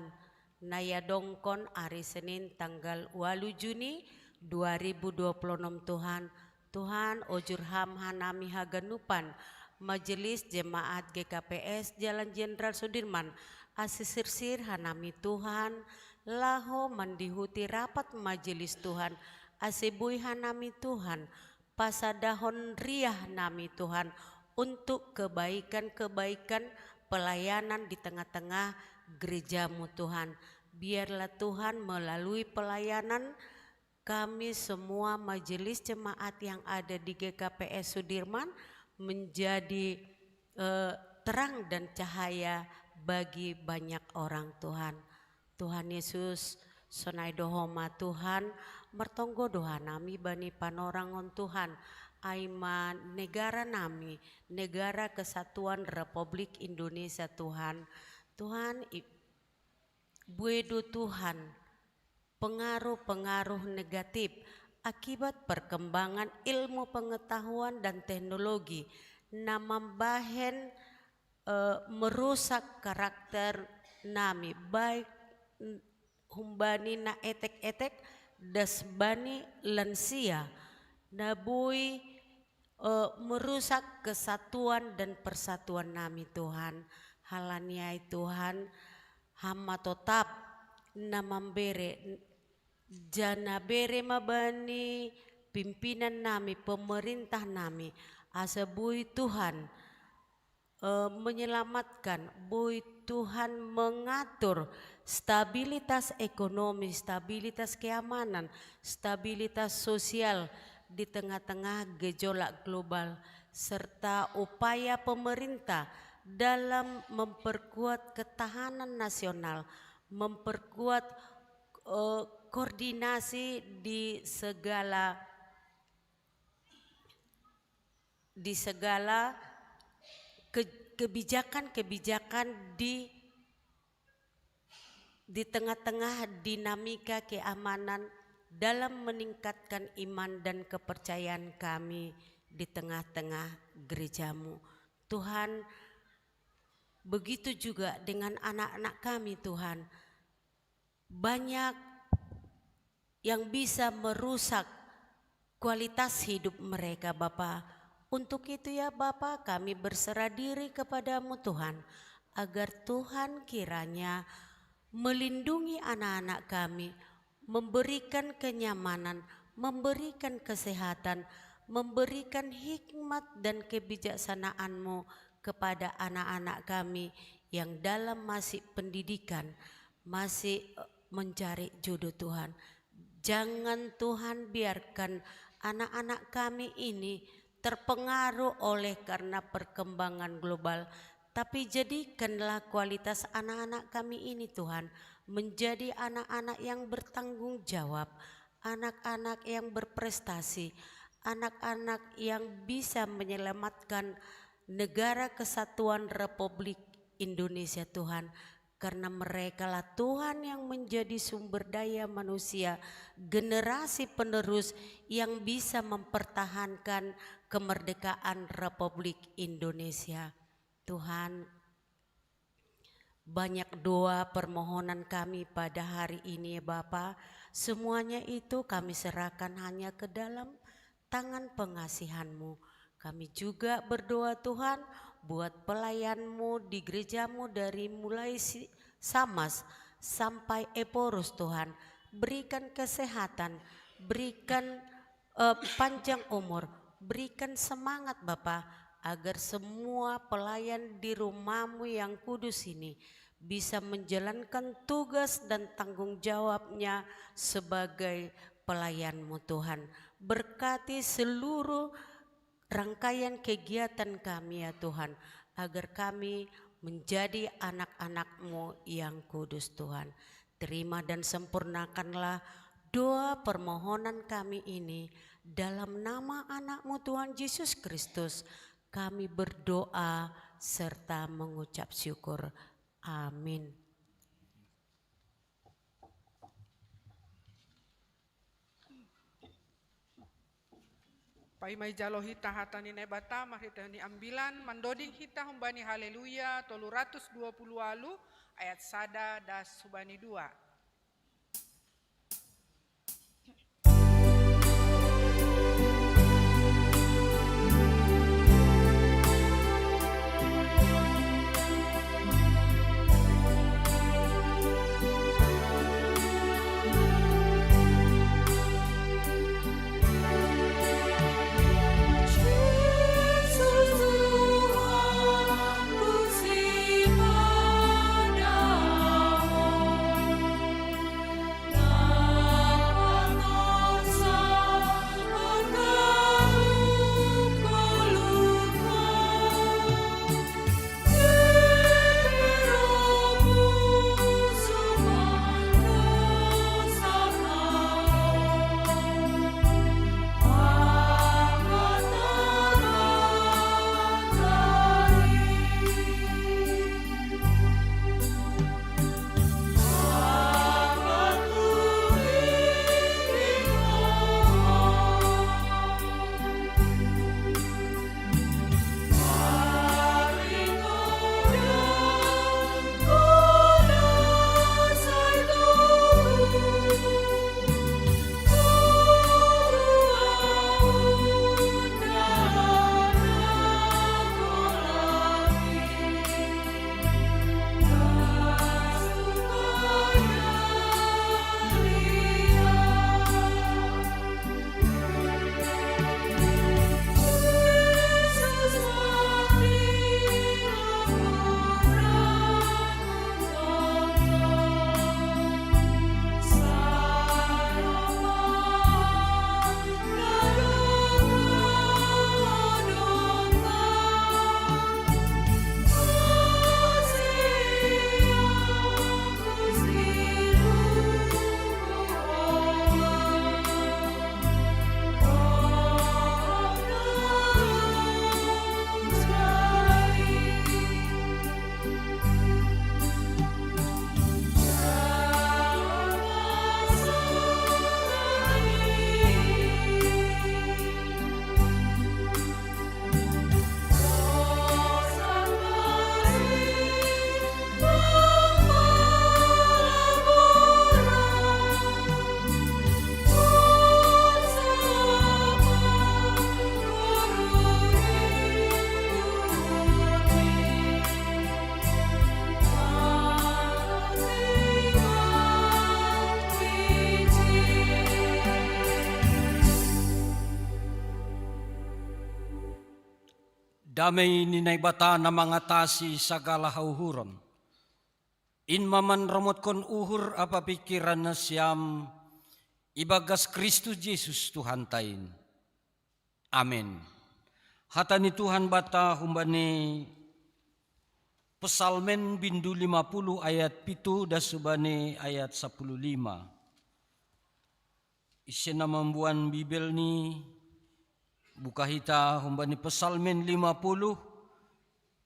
na iadongkon ari Senin tanggal walu Juni dua ribu dua puluh enam Tuhan. Tuhan, ojur ham hanami haganupan majelis jemaat G K P S Jalan Jenderal Sudirman, ase sirsir hanami Tuhan, laho mandihuti rapat majelis Tuhan, ase boi hanami Tuhan, pasadahon riah nami Tuhan untuk kebaikan-kebaikan pelayanan di tengah-tengah gerejamu Tuhan. Biarlah Tuhan melalui pelayanan kami semua majelis jemaat yang ada di G K P S Sudirman menjadi eh, terang dan cahaya bagi banyak orang Tuhan. Tuhan Yesus, sonai do homa Tuhan, martonggo do hanami bani panorangon Tuhan, ai ma negara nami, negara kesatuan Republik Indonesia Tuhan. Tuhan, i- bue do Tuhan, pengaruh-pengaruh negatif akibat perkembangan ilmu pengetahuan dan teknologi na mambahen eh, merusak karakter nami, baik n- humbani na etek-etek das bani lansia, na boi eh, merusak kesatuan dan persatuan nami Tuhan. Halani ai Tuhan, ham ma totap na mambere, janah bere ma bani pimpinan nami, pemerintah nami, asa boi Tuhan eh, menyelamatkan, boi Tuhan mengatur stabilitas ekonomi, stabilitas keamanan, stabilitas sosial di tengah-tengah gejolak global, serta upaya pemerintah dalam memperkuat ketahanan nasional, memperkuat eh, koordinasi di segala di segala ke- kebijakan-kebijakan di di tengah-tengah dinamika keamanan dalam meningkatkan iman dan kepercayaan kami di tengah-tengah gerejamu. Tuhan, begitu juga dengan anak-anak kami, Tuhan. Banyak yang bisa merusak kualitas hidup mereka, Bapa. Untuk itu ya Bapa, kami berserah diri kepadamu Tuhan, agar Tuhan kiranya melindungi anak-anak kami, memberikan kenyamanan, memberikan kesehatan, memberikan hikmat dan kebijaksanaanmu kepada anak-anak kami yang dalam masih pendidikan, masih, eh, mencari jodoh Tuhan. Jangan Tuhan biarkan anak-anak kami ini terpengaruh oleh karena perkembangan global, tapi jadikanlah kualitas anak-anak kami ini Tuhan menjadi anak-anak yang bertanggung jawab, anak-anak yang berprestasi, anak-anak yang bisa menyelamatkan negara kesatuan Republik Indonesia Tuhan. Karena merekalah Tuhan yang menjadi sumber daya manusia, generasi penerus yang bisa mempertahankan kemerdekaan Republik Indonesia. Tuhan, banyak doa permohonan kami pada hari ini ya Bapa. Semuanya itu kami serahkan hanya ke dalam tangan pengasihan-Mu. Kami juga berdoa Tuhan buat pelayan-Mu di gereja-Mu dari mulai si Samas sampai Eporus Tuhan. Berikan kesehatan, berikan, eh, panjang umur, berikan semangat Bapa, agar semua pelayan di rumah-Mu yang kudus ini bisa menjalankan tugas dan tanggung jawabnya sebagai pelayan-Mu Tuhan. Berkati seluruh rangkaian kegiatan kami ya Tuhan, agar kami menjadi anak-anak-Mu yang kudus Tuhan. Terima dan sempurnakanlah doa permohonan kami ini dalam nama Anak-Mu Tuhan Yesus Kristus. Kami berdoa serta mengucap syukur. Amin. Paima ijalo hita hata ni Naibata marhite ni ambilan, mandoding hita humbani Haleluya tolu ratus dua puluh walu ayat sada das humbani dua. Damei ni Naibata na mangatasi sagala hauhuron, in ma manromotkon uhur ampa pingkiran nasiam ibagas Kristus Jesus Tuhanta in. Amen. Hata ni Tuhan banta humbani Psalmen bindu lima puluh ayat pitu das hubani ayat sapuluh lima. Ise na mamboan Bibel ni, buka hita humbani Psalmen lima puluh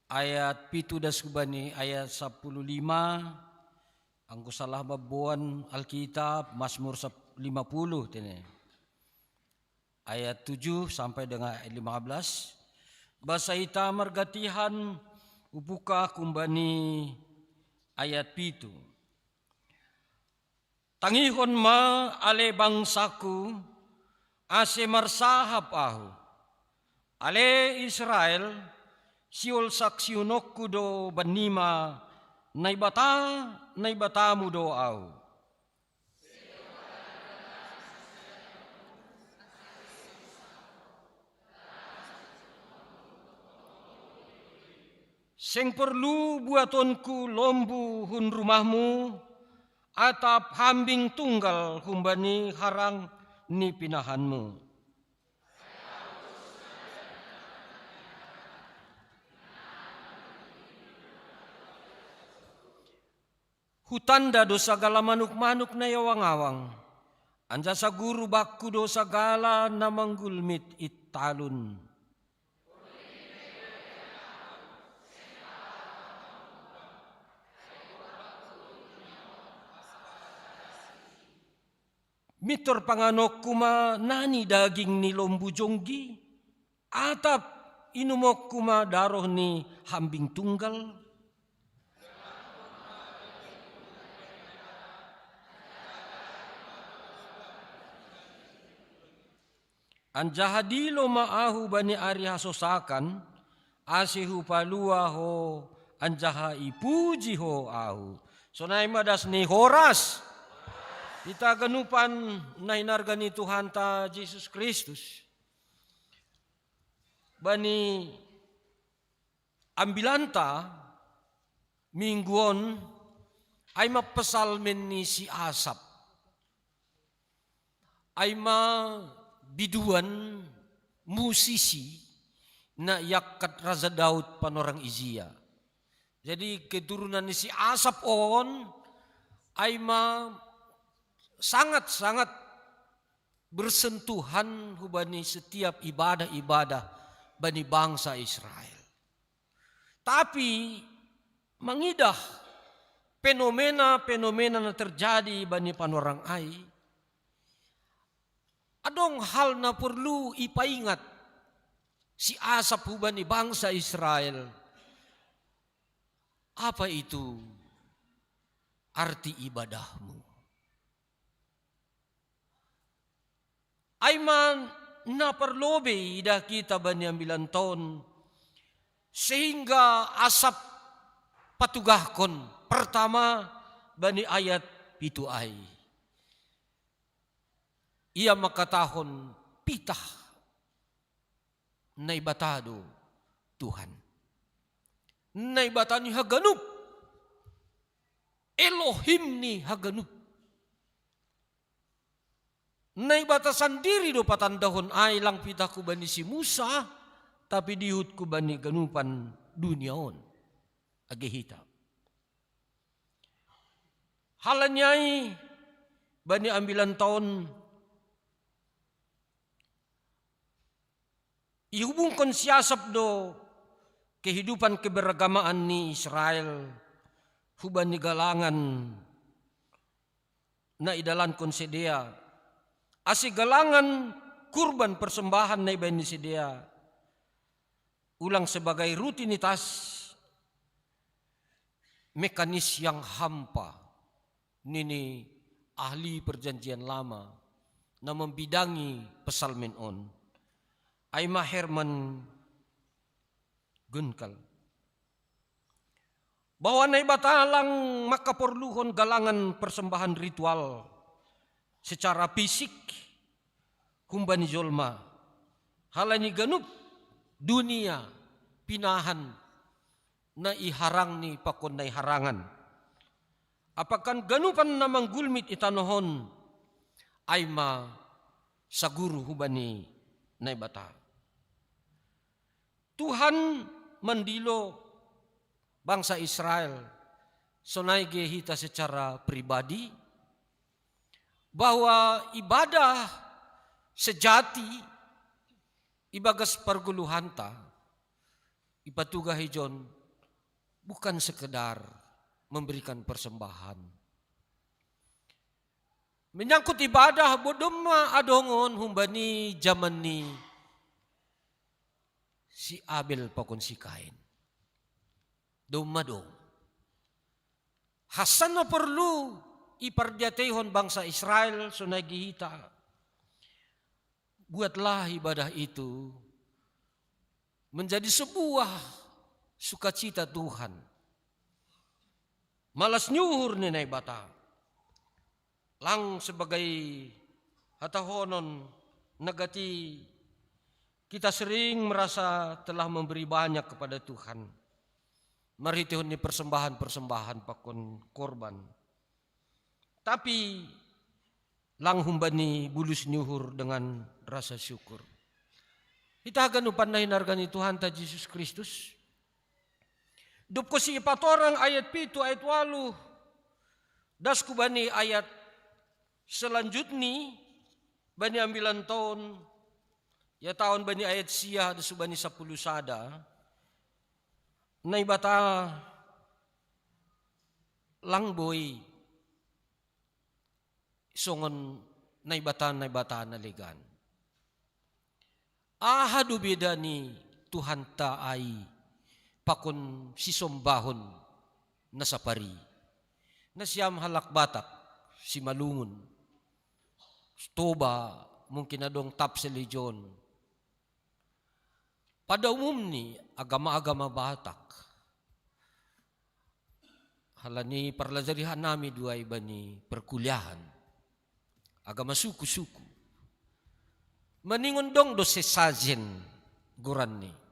ayat pitu das hubani ayat sapuluh lima. Anggo salah mamboan Alkitab, Mazmur sap-, lima puluh tene. Ayat tujuh sampai dengan ayat lima belas. Basa hita margatihan, hubuka humbani ayat pitu. Tangihon ma ale bangsaku, ase marsahap ahu. Ale Israel, siolsaksihononku do bannima, Naibata, Naibatamu do ahu. Seng porlu buatonku lombu hun rumahmu, atap hambing tunggal humbani harang ni pinahanmu. Hutanda do sagala manuk-manuk na i awang-awang, anjaha saguru bakku do sagala na manggulmit i talun. Mintor panganonku ma nani daging ni lombu jonggi, atap inumonku ma daroh ni hambing tunggal? Anjaha dilo ma ahu bani ari hasosakan, ase hupalua ho anjaha ipuji ho ahu. Sonai ma das ni horas. Hita ganupan na hinarga ni Tuhanta Jesus Kristus. Bani ambilanta minggu on, ai ma psalmen ni si Asap. Ai ma biduan, musisi, na iangkat Raja Daud panorang ijia. Jadi keturunan ni si Asap on, ai ma sangat-sangat bersentuhan hubani setiap ibadah-ibadah bani bangsa Israel. Tapi mangidah fenomena-fenomena na terjadi bani panorang ai, adong hal na porlu ipaingat si Asap hubani bangsa Israel. Apa itu arti ibadahmu? Ai ma na parlobei idah hita bani ambilanta on, sehingga Asap patugahkon pertama bani ayat pitu ai. Ia mangkatahon pitah Naibata do Tuhan. Naibata ni haganup. Elohim ni haganup. Naibata sandiri do patandahon ai, lang pitahku bani si Musa, tapi dihutku bani ganupan dunia on. Age hita. Halani ai bani ambilanta on ihubungkon si Asap do kehidupan keberagamaan ni Israel hubani galangan na idalankon sidea, ase galangan kurban persembahan na ibaen ni sidea ulang sebagai rutinitas, mekanis yang hampa, nini ahli Perjanjian Lama na membidangi psalmen on, ai ma Herman Gunkel, bahwa Naibata lang mangkaporluhon galangan persembahan ritual secara fisik humbani jolma, halani ganup dunia pinahan na iharang ni pakon na iharangan. Apakan ganupan na manggulmit i tanohon, ay ma saguru hubani Naibata. Tuhan mandilo bangsa Israel, sonai ge hita secara pribadi, bahwa ibadah sejati ibagas perguluhanta, ipatuga hijon bukan sekedar memberikan persembahan. Menyangkut ibadah, bodomma adongon humbani zaman ni si Abel pakon si Kain. Domma dong. Hasanna perlu ipardiateihon bangsa Israel sonai ge hita. Buatlah ibadah itu menjadi sebuah sukacita Tuhan. Malas nyuhur ni Naibata. Lang sebagai hatahonon, nagati kita sering merasa telah memberi banyak kepada Tuhan. Marhitehon ni persembahan-persembahan pakon korban. Tapi lang humbani bulus nyuhur dengan rasa syukur. Hita haganupan na hinarga ni Tuhanta Jesus Kristus. Dupko si ipatorang ayat pitu, ayat walu, dasku bani ayat selanjutni, bani ambilan taon, ya taon bani ayat sia, dasu bani sapuluh sada, Naibata lang boi songon Naibata, Naibata na legan. Aha do beda ni Tuhanta ai pakon sisombahon na sapari? Nasiam halak Batak, Simalungun, Toba, mungkin adong Tapsel ijon. Pada umumni agama-agama Batak, halani parlajari hanami duai bani perkuliahan agama suku-suku, maningon dong do sesajen goranni.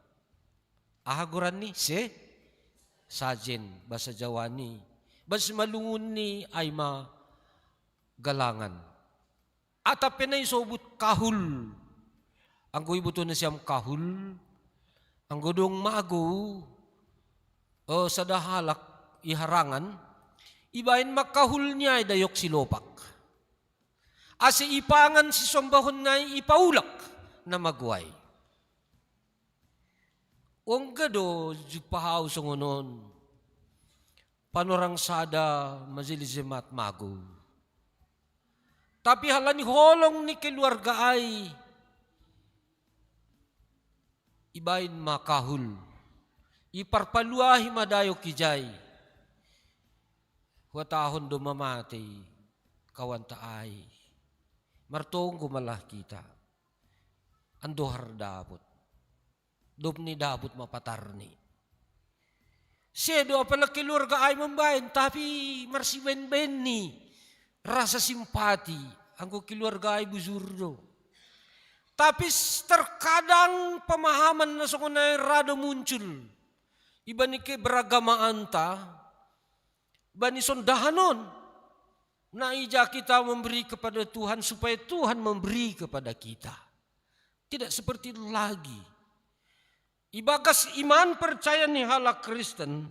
Aha goranni? Sesajen, bahasa Jawani. Bahasa Simalungunni ai ma galangan. Atap pe na isobut kahul. Anggo iboto nasiam kahul, anggo dong magou, eh, sada halak iharangan, ibaen ma kahul ni ai dayok silopak. Ase ipangan sisombahon nai, ipaulak na magou ai. Ongga do jumpahau songon on. Panorang sada majelis jemaat magou. Tapi halani holong ni keluarga ai, ibaen ma kahul, iparpaluahi ma dayok ijai. Huhatahon do ma mate kawan ta ai. Martonggo malah kita. Andohar dapot. Dob ni dapot ma patarni. Sedo apala keluarga ai mambaen, tapi marsibaen-baen ni rasa simpati, anggo keluarga ai bujur do. Tapi terkadang pemahaman na songon ai rado muncul ibani keberagamaanta, bani sondahan on. Na ija kita memberi kepada Tuhan supaya Tuhan memberi kepada kita. Tidak seperti itu lagi. Ibagas iman percaya ni halak Kristen,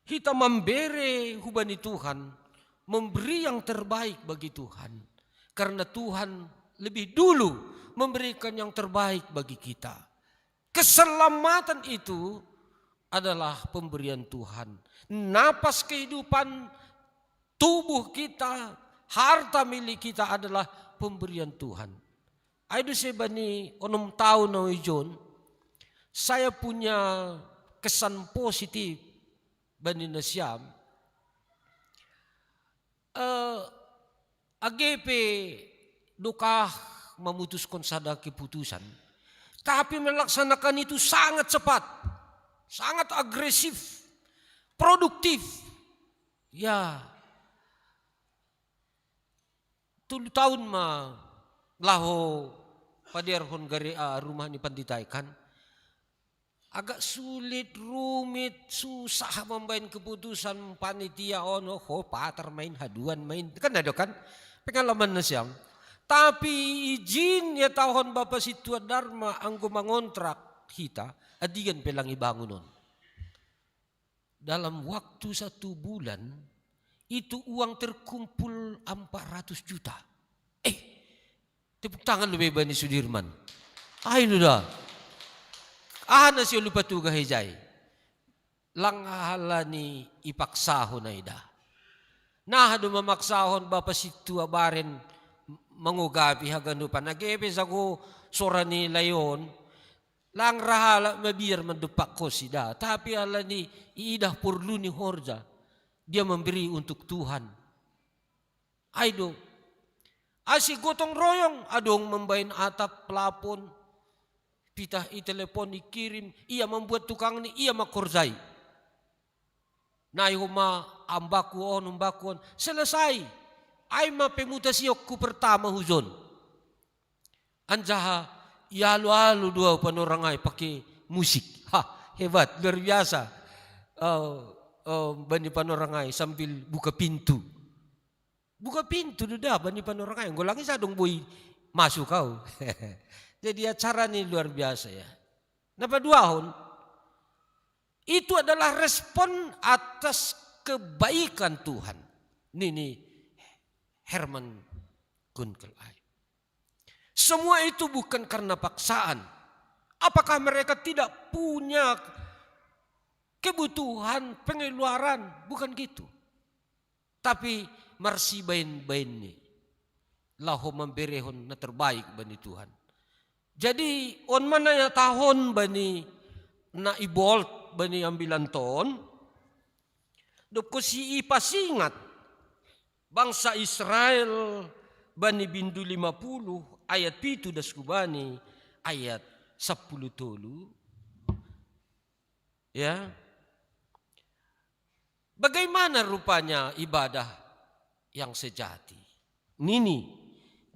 hita mambere hubani Tuhan, memberi yang terbaik bagi Tuhan. Karena Tuhan lebih dulu memberikan yang terbaik bagi kita. Keselamatan itu adalah pemberian Tuhan. Napas kehidupan tubuh kita, harta milik kita adalah pemberian Tuhan. Ai do se bani onom taon na ijon, saya punya kesan positif bani nasiam. Eh, age pe dokah memutuskan sada keputusan, tapi melaksanakan itu sangat cepat, sangat agresif, produktif. Ya, tolu taon ma laho padearhon gare, ah, rumah ni pandita i kan. Agak sulit, rumit, susah membain keputusan panitia ono, ho patar main, haduan main. Kan ada kan? Pengalaman na siang. Tapi ijin ya tahun Bapak Situa Dharma anggo mangontrak hita, adigan pelangi bangunon. Dalam waktu satu bulan, itu uang terkumpul empat ratus juta. Eh, tepuk tangan lu bebani Sudirman. Ai lu dah. Aha na sio lupa tuga hejai. Lang halani ipaksahon ai dah. Nah, do mamaksahon Bapak Situa Baren mangogapi haganupan. Agepe jago sora ni layon. Lang rahala mabiar mandupak kosi dah. Tapi halani idah porlu ni horja. Dia memberi untuk Tuhan. Ai do. Asi gotong royong, adong membain atap, plafon, pitah i telepon ikirim, ia membuat tukang ni, ia makorjai. Nai homa ambaku on, ambaku on. Selesai. Ai ma pemutasiokku pertama hujon. Anjaha ialu-alu dua Panorangai pakai musik. Ha, hebat, luar biasa. Oh, oh, bani Panorangai sambil buka pintu. Buka pintu do dah bani Panorangai. Golangi sadong boi masuk kau. Jadi acara ni luar biasa ya. Napa duahon? Itu adalah respon atas kebaikan Tuhan. Nini Herman Gunkel ai. Semua itu bukan karena paksaan. Apakah mereka tidak punya kebutuhan pengeluaran? Bukan gitu. Tapi marsibain-bain ni. Laho memberehon na terbaik bani Tuhan. Jadi on mana ya tahun bani na ibolt bani ambilan ton. Doko si ipasingat bangsa Israel bani bindu lima puluh ayat pitu das kubani ayat sepuluh tolu. Ya. Bagaimana rupanya ibadah yang sejati? Nini,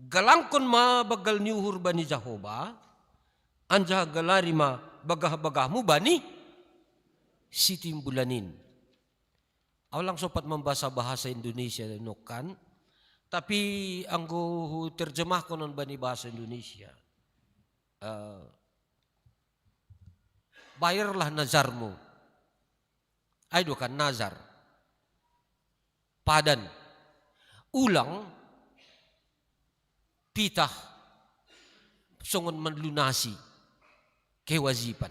galangkon ma bagal ni uhur bani Jahoba, anjaha galari ma bagah-bagahmu bani sitimbulanin. Au lang sopat membahasa bahasa Indonesia nokan, tapi anggo terjemahkon bani bahasa Indonesia. Uh, bayarlah nazarmu. Ai do kan nazar. Padan. Ulang pitah songon melunasi kewajiban.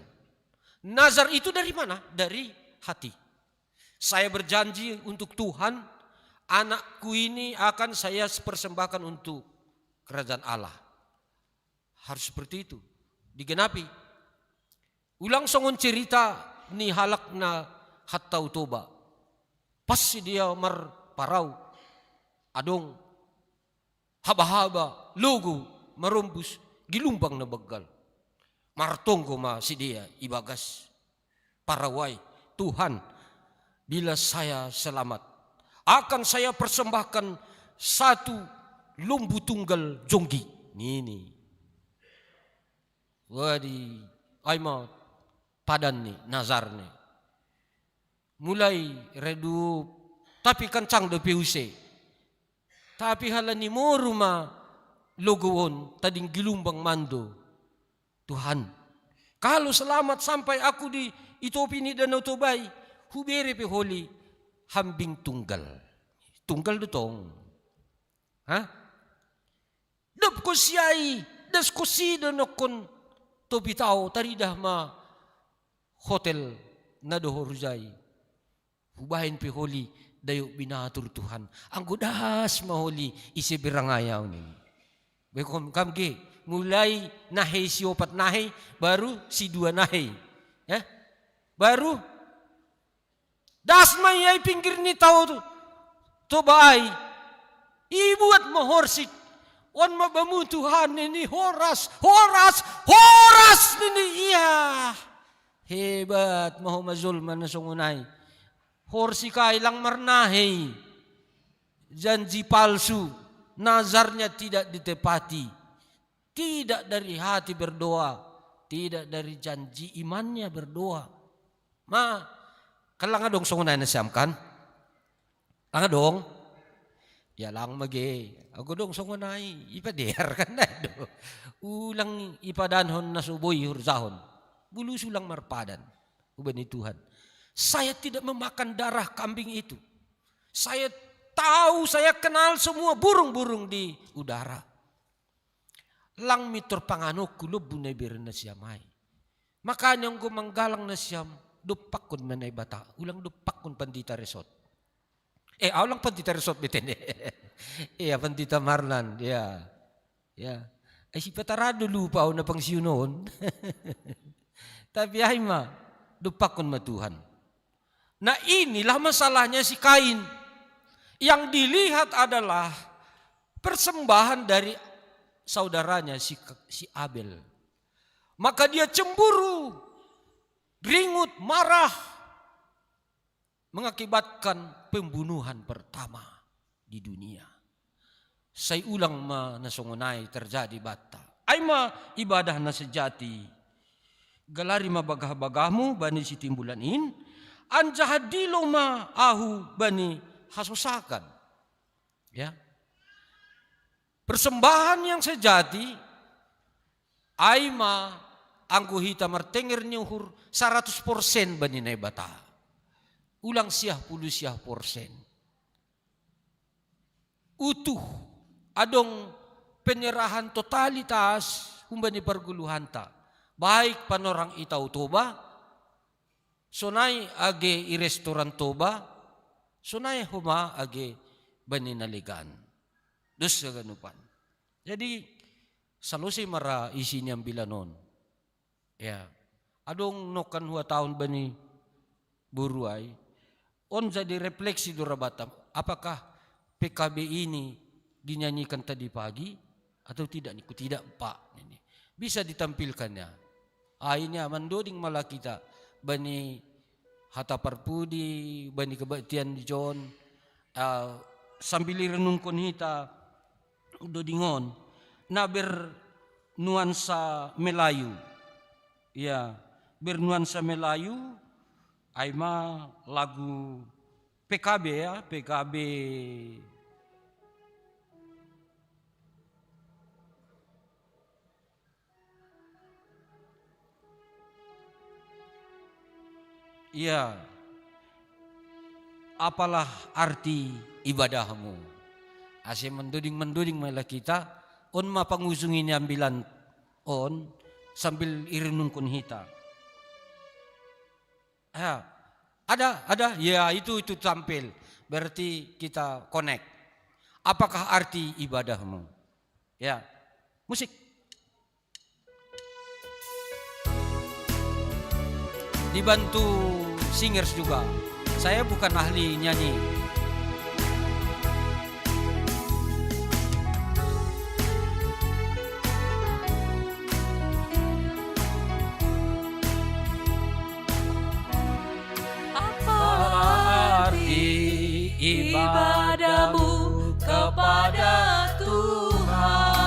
Nazar itu dari mana? Dari hati. Saya berjanji untuk Tuhan, anakku ini akan saya persembahkan untuk kerajaan Allah. Harus seperti itu. Digenapi. Ulang songon cerita ni halak na hantau Toba. Pas sidea marparau, adong haba-haba, logo, marombus, gilumbang na baggal. Martonggo ma sidea ibagas parau ai, Tuhan, bila saya selamat, akan saya persembahkan satu lombu tunggal jonggi. Nini. Wadi, ai ma padan ni, nazar ni. Mulai redup, tapi kencang dope use. Tapi halani moru ma logo on, tading gilumbang mando. Tuhan, kalau selamat sampai aku di itopi ni Danau Tobai, hubere pe holi hambing tunggal. Tunggal do tong. Ha? Dapko si ai, dasko si do nokkon topi tao, taridah ma hotel na dohor hujai. Hubahen pe holi dayok binatur Tuhan. Anggo das ma holi ise berangai au nini. Bekom kam ge, mulai nahei siopat nahei, baru sidua nahei. Ya? Baru das ma ia i pinggir ni tao tu. Toba ai. Ibuat ma horsik. On ma bamu Tuhan nini horas, horas, horas nini ia. Hebat ma ho ma jolma na songon ai. Horsik ai lang marnahei. Janji palsu, nazarnya tidak ditepati. Tidak dari hati berdoa. Tidak dari janji imannya berdoa. Ma, kan lang adong songon ai nasiam kan? Lang adong? Ya lang mage. Ago adong songon ai, ipadear kan na do. Ulang ipadankon na so boi hurjahon. Bulus ulang marpadan. Ubani Tuhan. Saya tidak memakan darah kambing itu. Saya tahu, saya kenal semua burung-burung di udara. Lang mintor panganonku lombu na ibere nasiam ai. Makanya anggo manggalang nasiam, dompakkon ma Naibata, ulang dompakkon pandita resort. Eh, ulang pandita resort bete ne. Iya, pandita Marlan, ya. Ya. Ai sipata ra do lupa au na pangsiunon. Tapi ai ma, dompakkon ma Tuhan. Nah, inilah masalahnya si Kain. Yang dilihat adalah persembahan dari saudaranya si, si Abel. Maka dia cemburu, ringut, marah, mengakibatkan pembunuhan pertama di dunia. Sai ulang ma na songon ai terjadi banta. Ai ma ibadah na sejati. Galari ma bagah-bagahmu bani sitimbulan in, anjaha dilo ma ahu bani hasosakan. Ya. Persembahan yang sejati, ai ma anggo hita martenger ni uhur saratus porsen bani Naibata. Ulang siah pulu siah porsen. Utuh, adong penyerahan totalitas humbani pargoluhanta. Baik panorang i Tao Toba, sonai age i restoran Toba, sonai homa age bani na legan. Dos haganupan. Jadi, salose ma ra isi ni ambilan on. Ya. Adong nongkan huhatahon bani boru ai. On jadi refleksi do ra banta. Apakah P K B ini dinyanyikan tadi pagi atau tidak? Ningku, tidak, Pak. Ini bisa ditampilkan ya. Ah, ini aman doding malah kita bani hata parpudi, bani kebaktian di John. Ah, sambil irenungkon hita doding on na bernuansa Melayu. Ya, bernuansa Melayu, ai ma lagu P K B ya, P K B. Iya. Apalah arti ibadahmu? Ase mendoding-mendoding mailah kita, on ma pangujungi ni ambilan on sambil irenungkon hita. Ya, ada, ada, ya itu, itu tampil. Berarti kita connect. Apakah arti ibadahmu? Ya, musik. Dibantu singers juga. Saya bukan ahli nyanyi. Apa arti ibadahmu kepada Tuhan?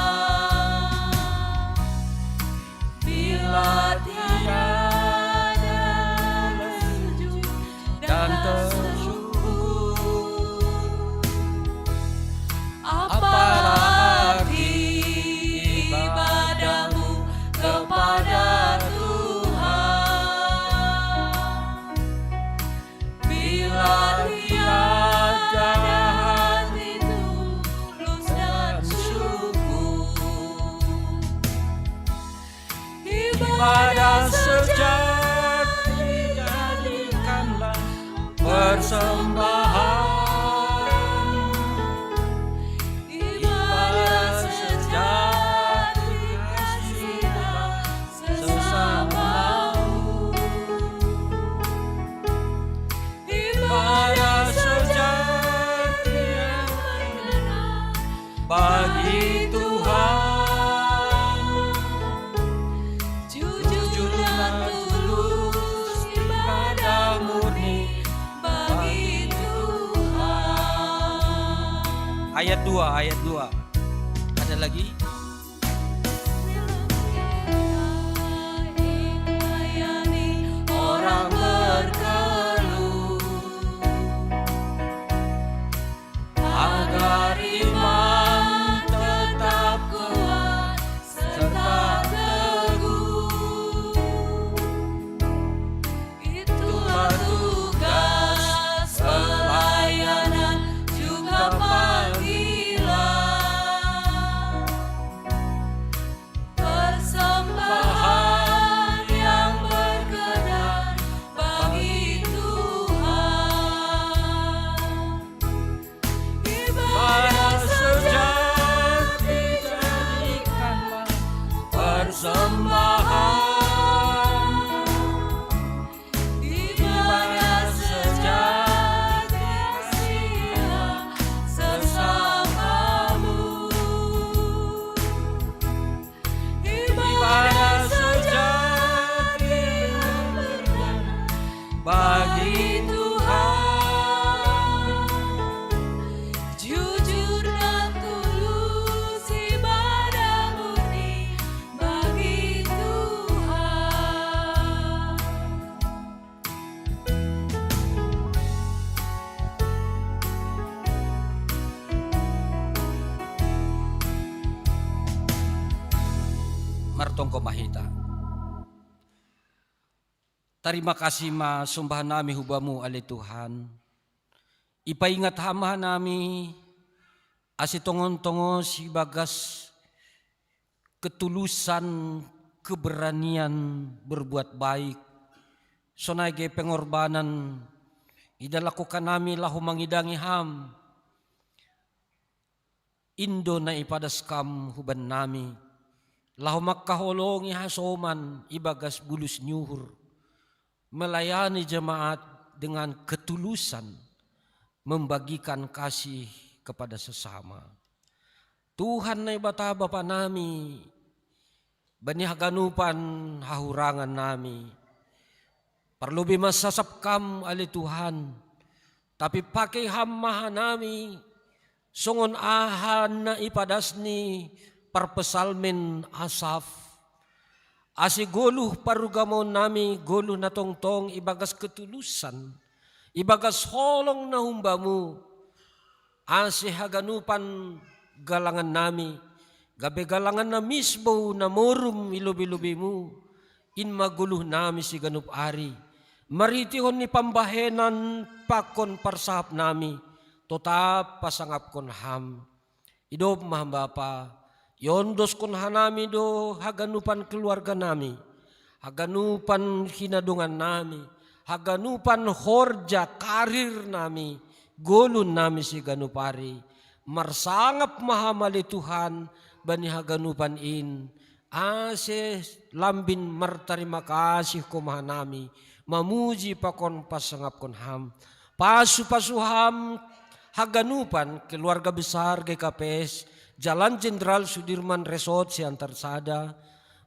Bila tiada sujud dan tersyukur, apalah arti ibadahmu kepada Tuhan? Bila tiada hati tulus dan syukur, ibadah sejati jadikanlah persembahan. Ibadah sejati kasihlah sesamamu. Ibadah sejati yang mengenal bagi Tuhan. Jujur dan tulus ibadah murni bagi Tuhan. Ayat dua, ayat dua. Ada lagi? berkeluh, agar iman tetap kuat serta teguh. Itulah tugas pelayanan juga panggilan. Persembahan yang berkenan bagi Tuhan. Ibadah sejati jadikanlah persembahan. Ibadah sejati kasihilah sesamamu. Ibadah sejati yang berkenan bagi Tuhan. Jujur dan tulus ibadah murni bagi Tuhan. Martonggo ma hita. Tarima kasih ma sombahan nami hu Bamu ale Tuhan. Ipaingat Ham ma hanami, asa tongon-tongon ibagas ketulusan, keberanian berbuat baik, sonai ge pengorbanan ida lakukan nami laho mangidangi Ham. In do na ipadas Kam huban nami, laho mangkaholongi hasoman ibagas bulus ni uhur, melayani jemaat dengan ketulusan, membagikan kasih kepada sesama. Tuhan Naibata Bapa nami, bani haganupan hahurangan nami, parlobei ma sasap Kam ale Tuhan, tapi pakei Ham ma hanami, songon aha na ipadas ni parpesalmen Asaf. Asa goluh parugamoon nami goluh na tongtong ibagas ketulusan, ibagas holong na humbamu, asa haganupan galangan nami, gabe galangan na misbou na morum i lobei-lobeimu, in ma goluh nami siganup ari, marhiteihon ni pambahenan pakon parsahap nami, totap pasangapkon Ham. Idop ma Ham Bapa, iondoskon hanami do haganupan keluarga nami, haganupan hinadongan nami, haganupan horja karir nami, goluh nami siganup ari. Marsangap ma Ham ale Tuhan, bani haganupan in, asa lambin martarima kasih Ho ma hanami, mamuji pakon pasangapkon Ham. Pasu-pasu Ham haganupan keluarga besar G K P S, Jalan Jenderal Sudirman Resort Siantar Sada,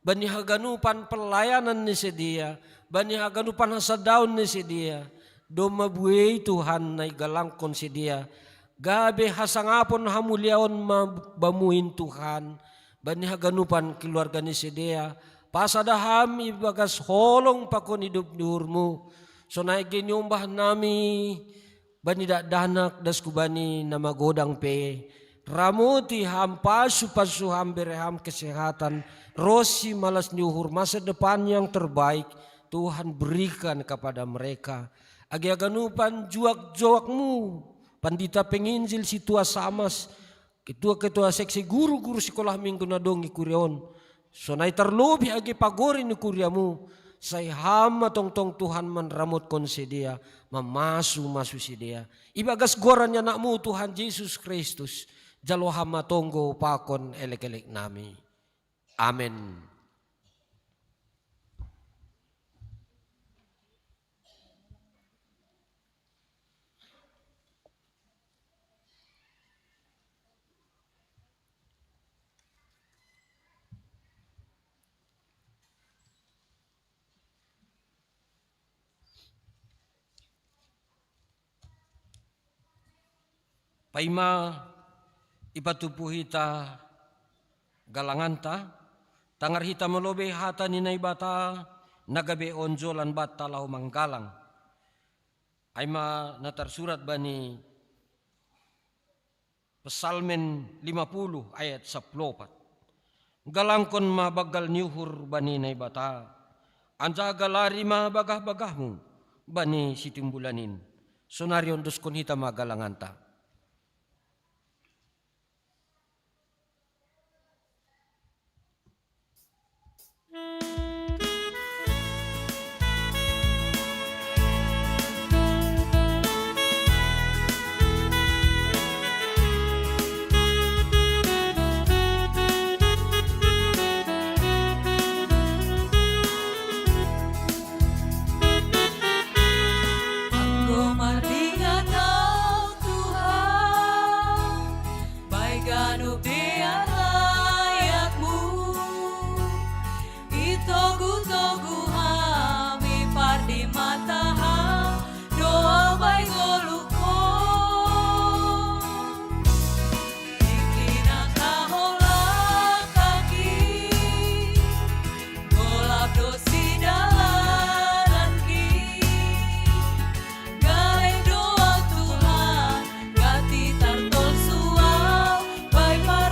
bani haganupan pelayanan ni sidea, bani haganupan hasadaon ni sidea, domma buei Tuhan na igalangkon sidea, gabe hasangapon hamuliaon ma Bamu in Tuhan, bani haganupan keluarga ni sidea, pasada Ham ibagas holong pakon idop ni uhurmu, sonai ge niombah nami, bani dakdanak das hubani na magodang pe, ramoti Ham, pasu-pasu Ham, bere Ham kesehatan, ronsi malas ni uhur, masa depan yang terbaik Tuhan berikan kepada mereka. Age haganupan juak-juakmu, pandita penginjil, sintua samas, ketua-ketua seksi, guru-guru sikolah minggu na dong i kuria on, sonai tarlobih age pagori ni kuriamu, sai Ham ma tongtong Tuhan manramotkon sidea, mamasu-masu sidea. Ibagas goran ni AnakMu Tuhan Jesus Kristus, jalo Ham ma tonggo pakon elek-elek nami. Amen. Paima ipatupu hita galanganta, tangar hita malobei hata ni Naibata, na gabe onjolan banta laho manggalang. Ai ma na tarsurat bani Psalmen lima puluh ayat sapuluh opat. Galangkon ma banggal ni uhur bani Naibata, anjaha galari ma bagah-bagahmu bani sitimbulan in. Sonari ondoskon hita ma galanganta. Anggo mardingat Ho Tuhan, baik ganup dear layakMu, itogu-togu hami pardimata Ham, doa baik ngolukon. Tingki nangkaholangki, golap do sidalananki. Gale do Ho Tuhan, gati tartolsu ahu, baik par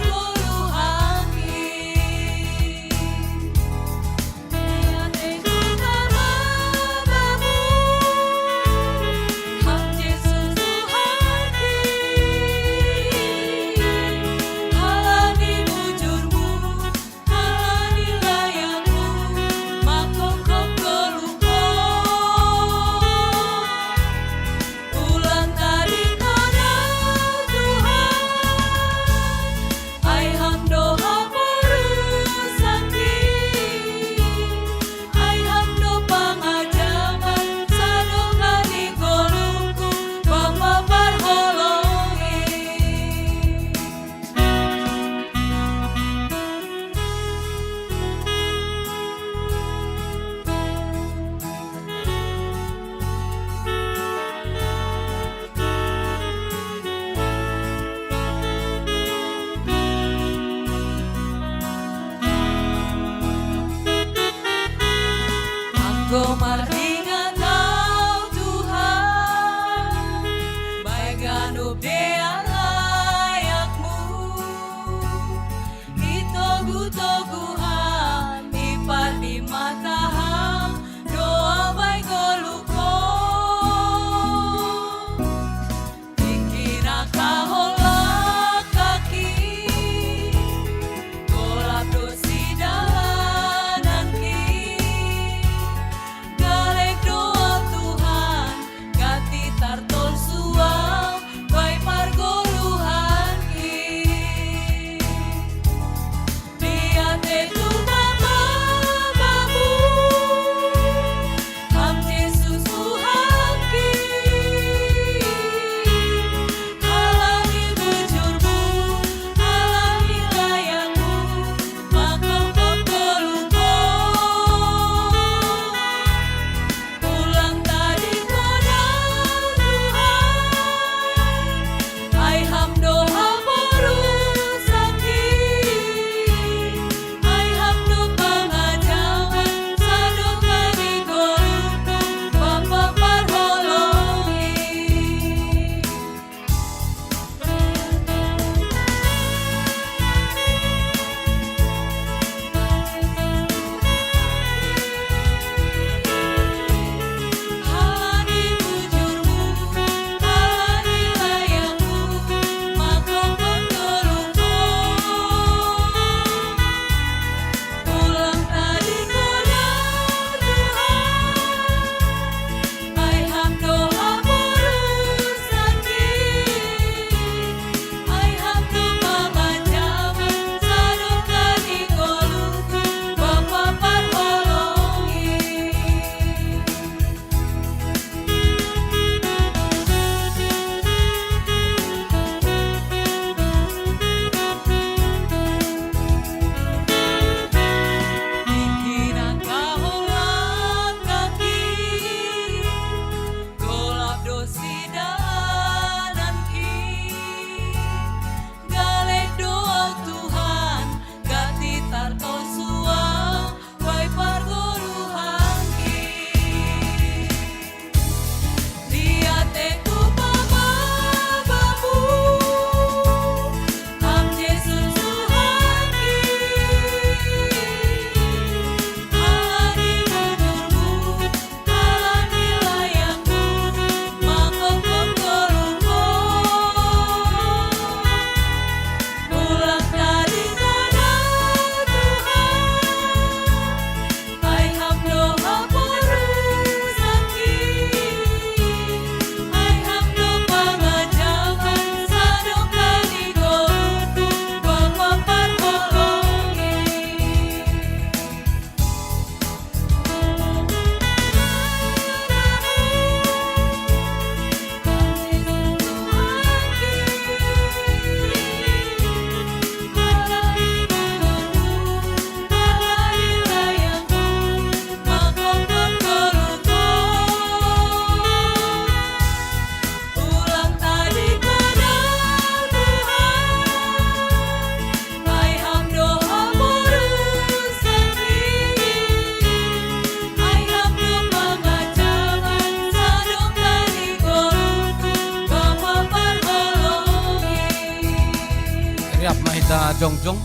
Riap ma hita jongjong.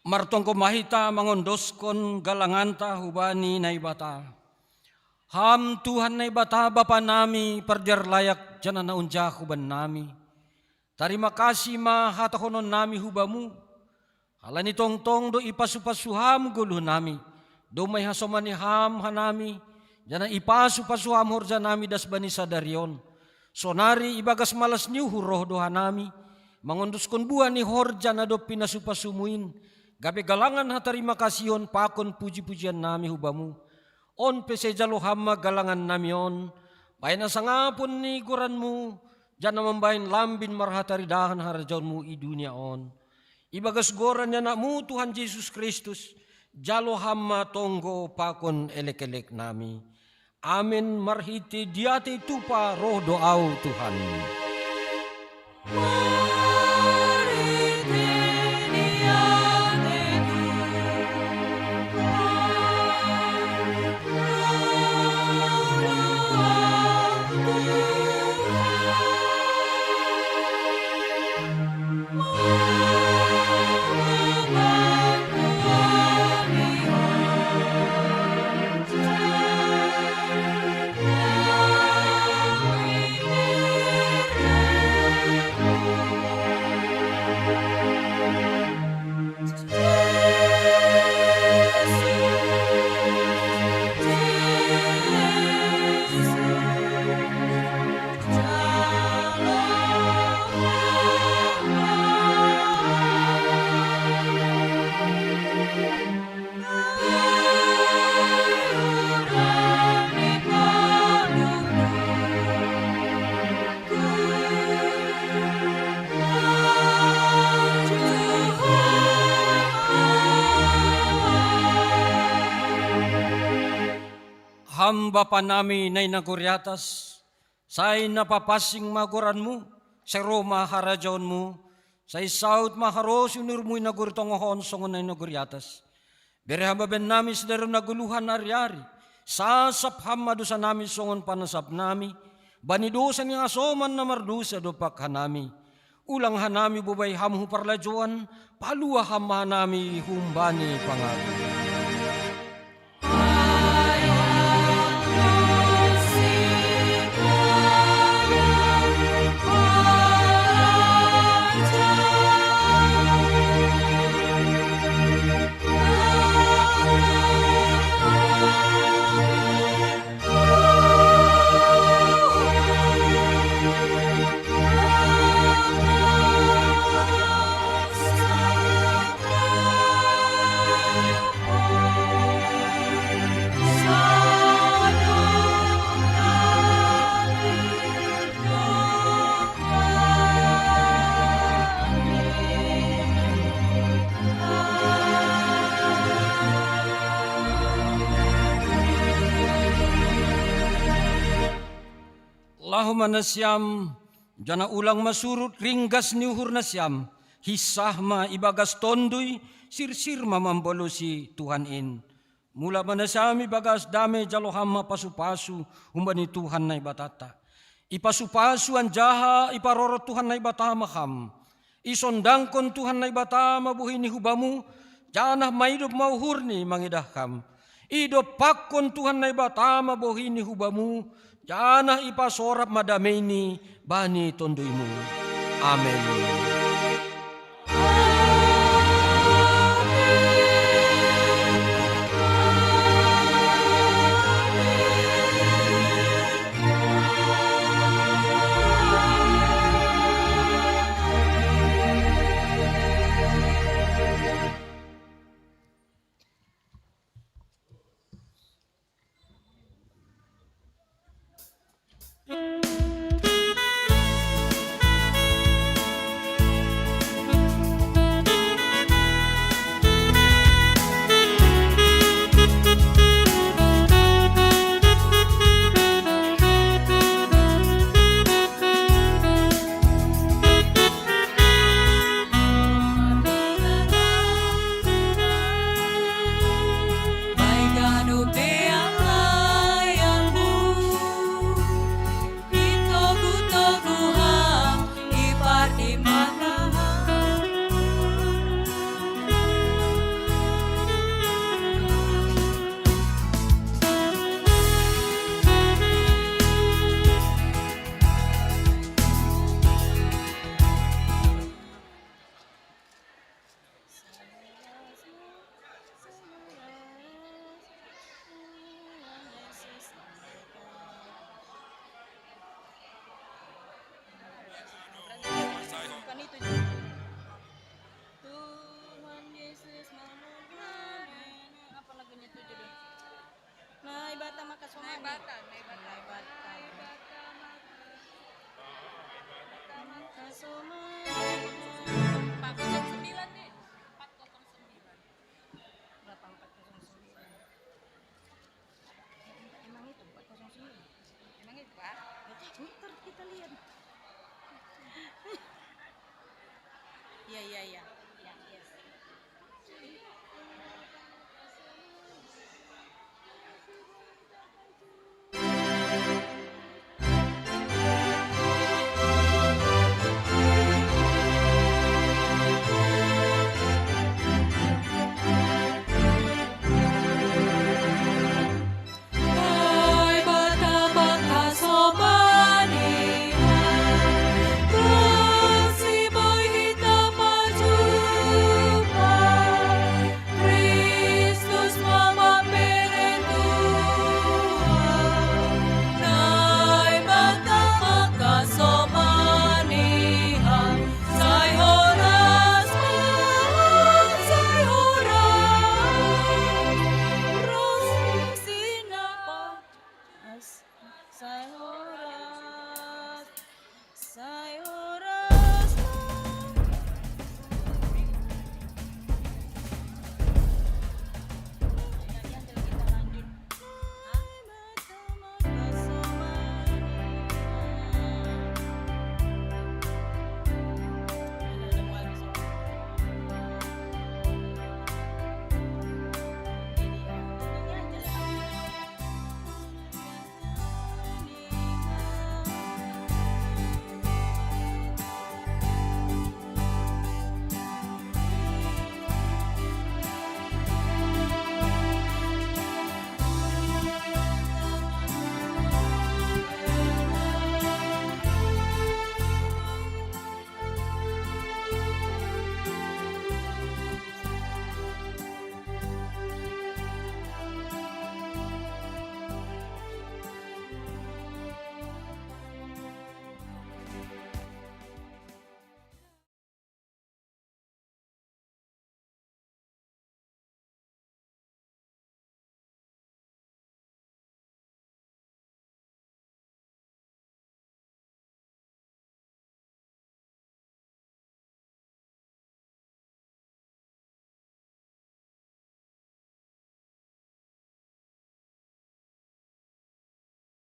Martonggo ma hita mangondoskon galanganta hubani Naibata. Ham Tuhan Naibata Bapa nami, pardear layak janah na unjah huban nami. Tarima kasih ma hatahonon nami hubamu, halani tongtong do ipasu-pasu ham goluh nami, domma ihasomani ham hanami, janah ipasu-pasu ham horja nami das bani sadari on. Sonari ibagas malas ni uhur roh do hanami, mangondoskon buah ni horja na dob pinasu-pasumu in, gabe galangan hatarima kasihon pakon puji-pujian nami hubamu. On pe sai jalo ham ma galangan nami on, bahen hasangapon ni goranmu, janah mambahen lambin marhataridahan harajaonmu i dunia on. Ibagas goran ni Anakmu Tuhan Jesus Kristus, jalo ham ma tonggo pakon elek-elek nami. Amen. Marhite diatei tupa roh do ahu Tuhan. Ham Bapa nami na i nagori atas, sai na papansing ma goranmu, sai roh ma harajaonmu, sai saut ma harosuy ni uhurmu i nagori tongoh on songon na i nagori atas. Bere ham bahen nami sadari on hagoluhan ari-ari, sasap ham ma dosa nami songon panasap nami bani dosa ni hasoman na mardosa dompak hanami. Ulang hanami bobai ham hu parlajouan, palua ham ma hanami humbani pangago. Laho ma nasiam, janah ulang ma surut ringgas ni uhur nasiam, hinsah ma ibagas Tonduy, sirsir ma mambalosi Tuhan in. Mulak ma nasiam ibagas dame, jalo ham ma pasu-pasu humbani Tuhan Naibatanta. Ipasu-pasu anjaha iparorot Tuhan Naibata ma ham. Isondangkon Tuhan Naibata ma bohini hubamu, janah maidop ma uhurni mangidah ham. Idompakkon Tuhan Naibata ma bohini hubamu, janah ipasorap ma dameini bani tonduymu. Amen.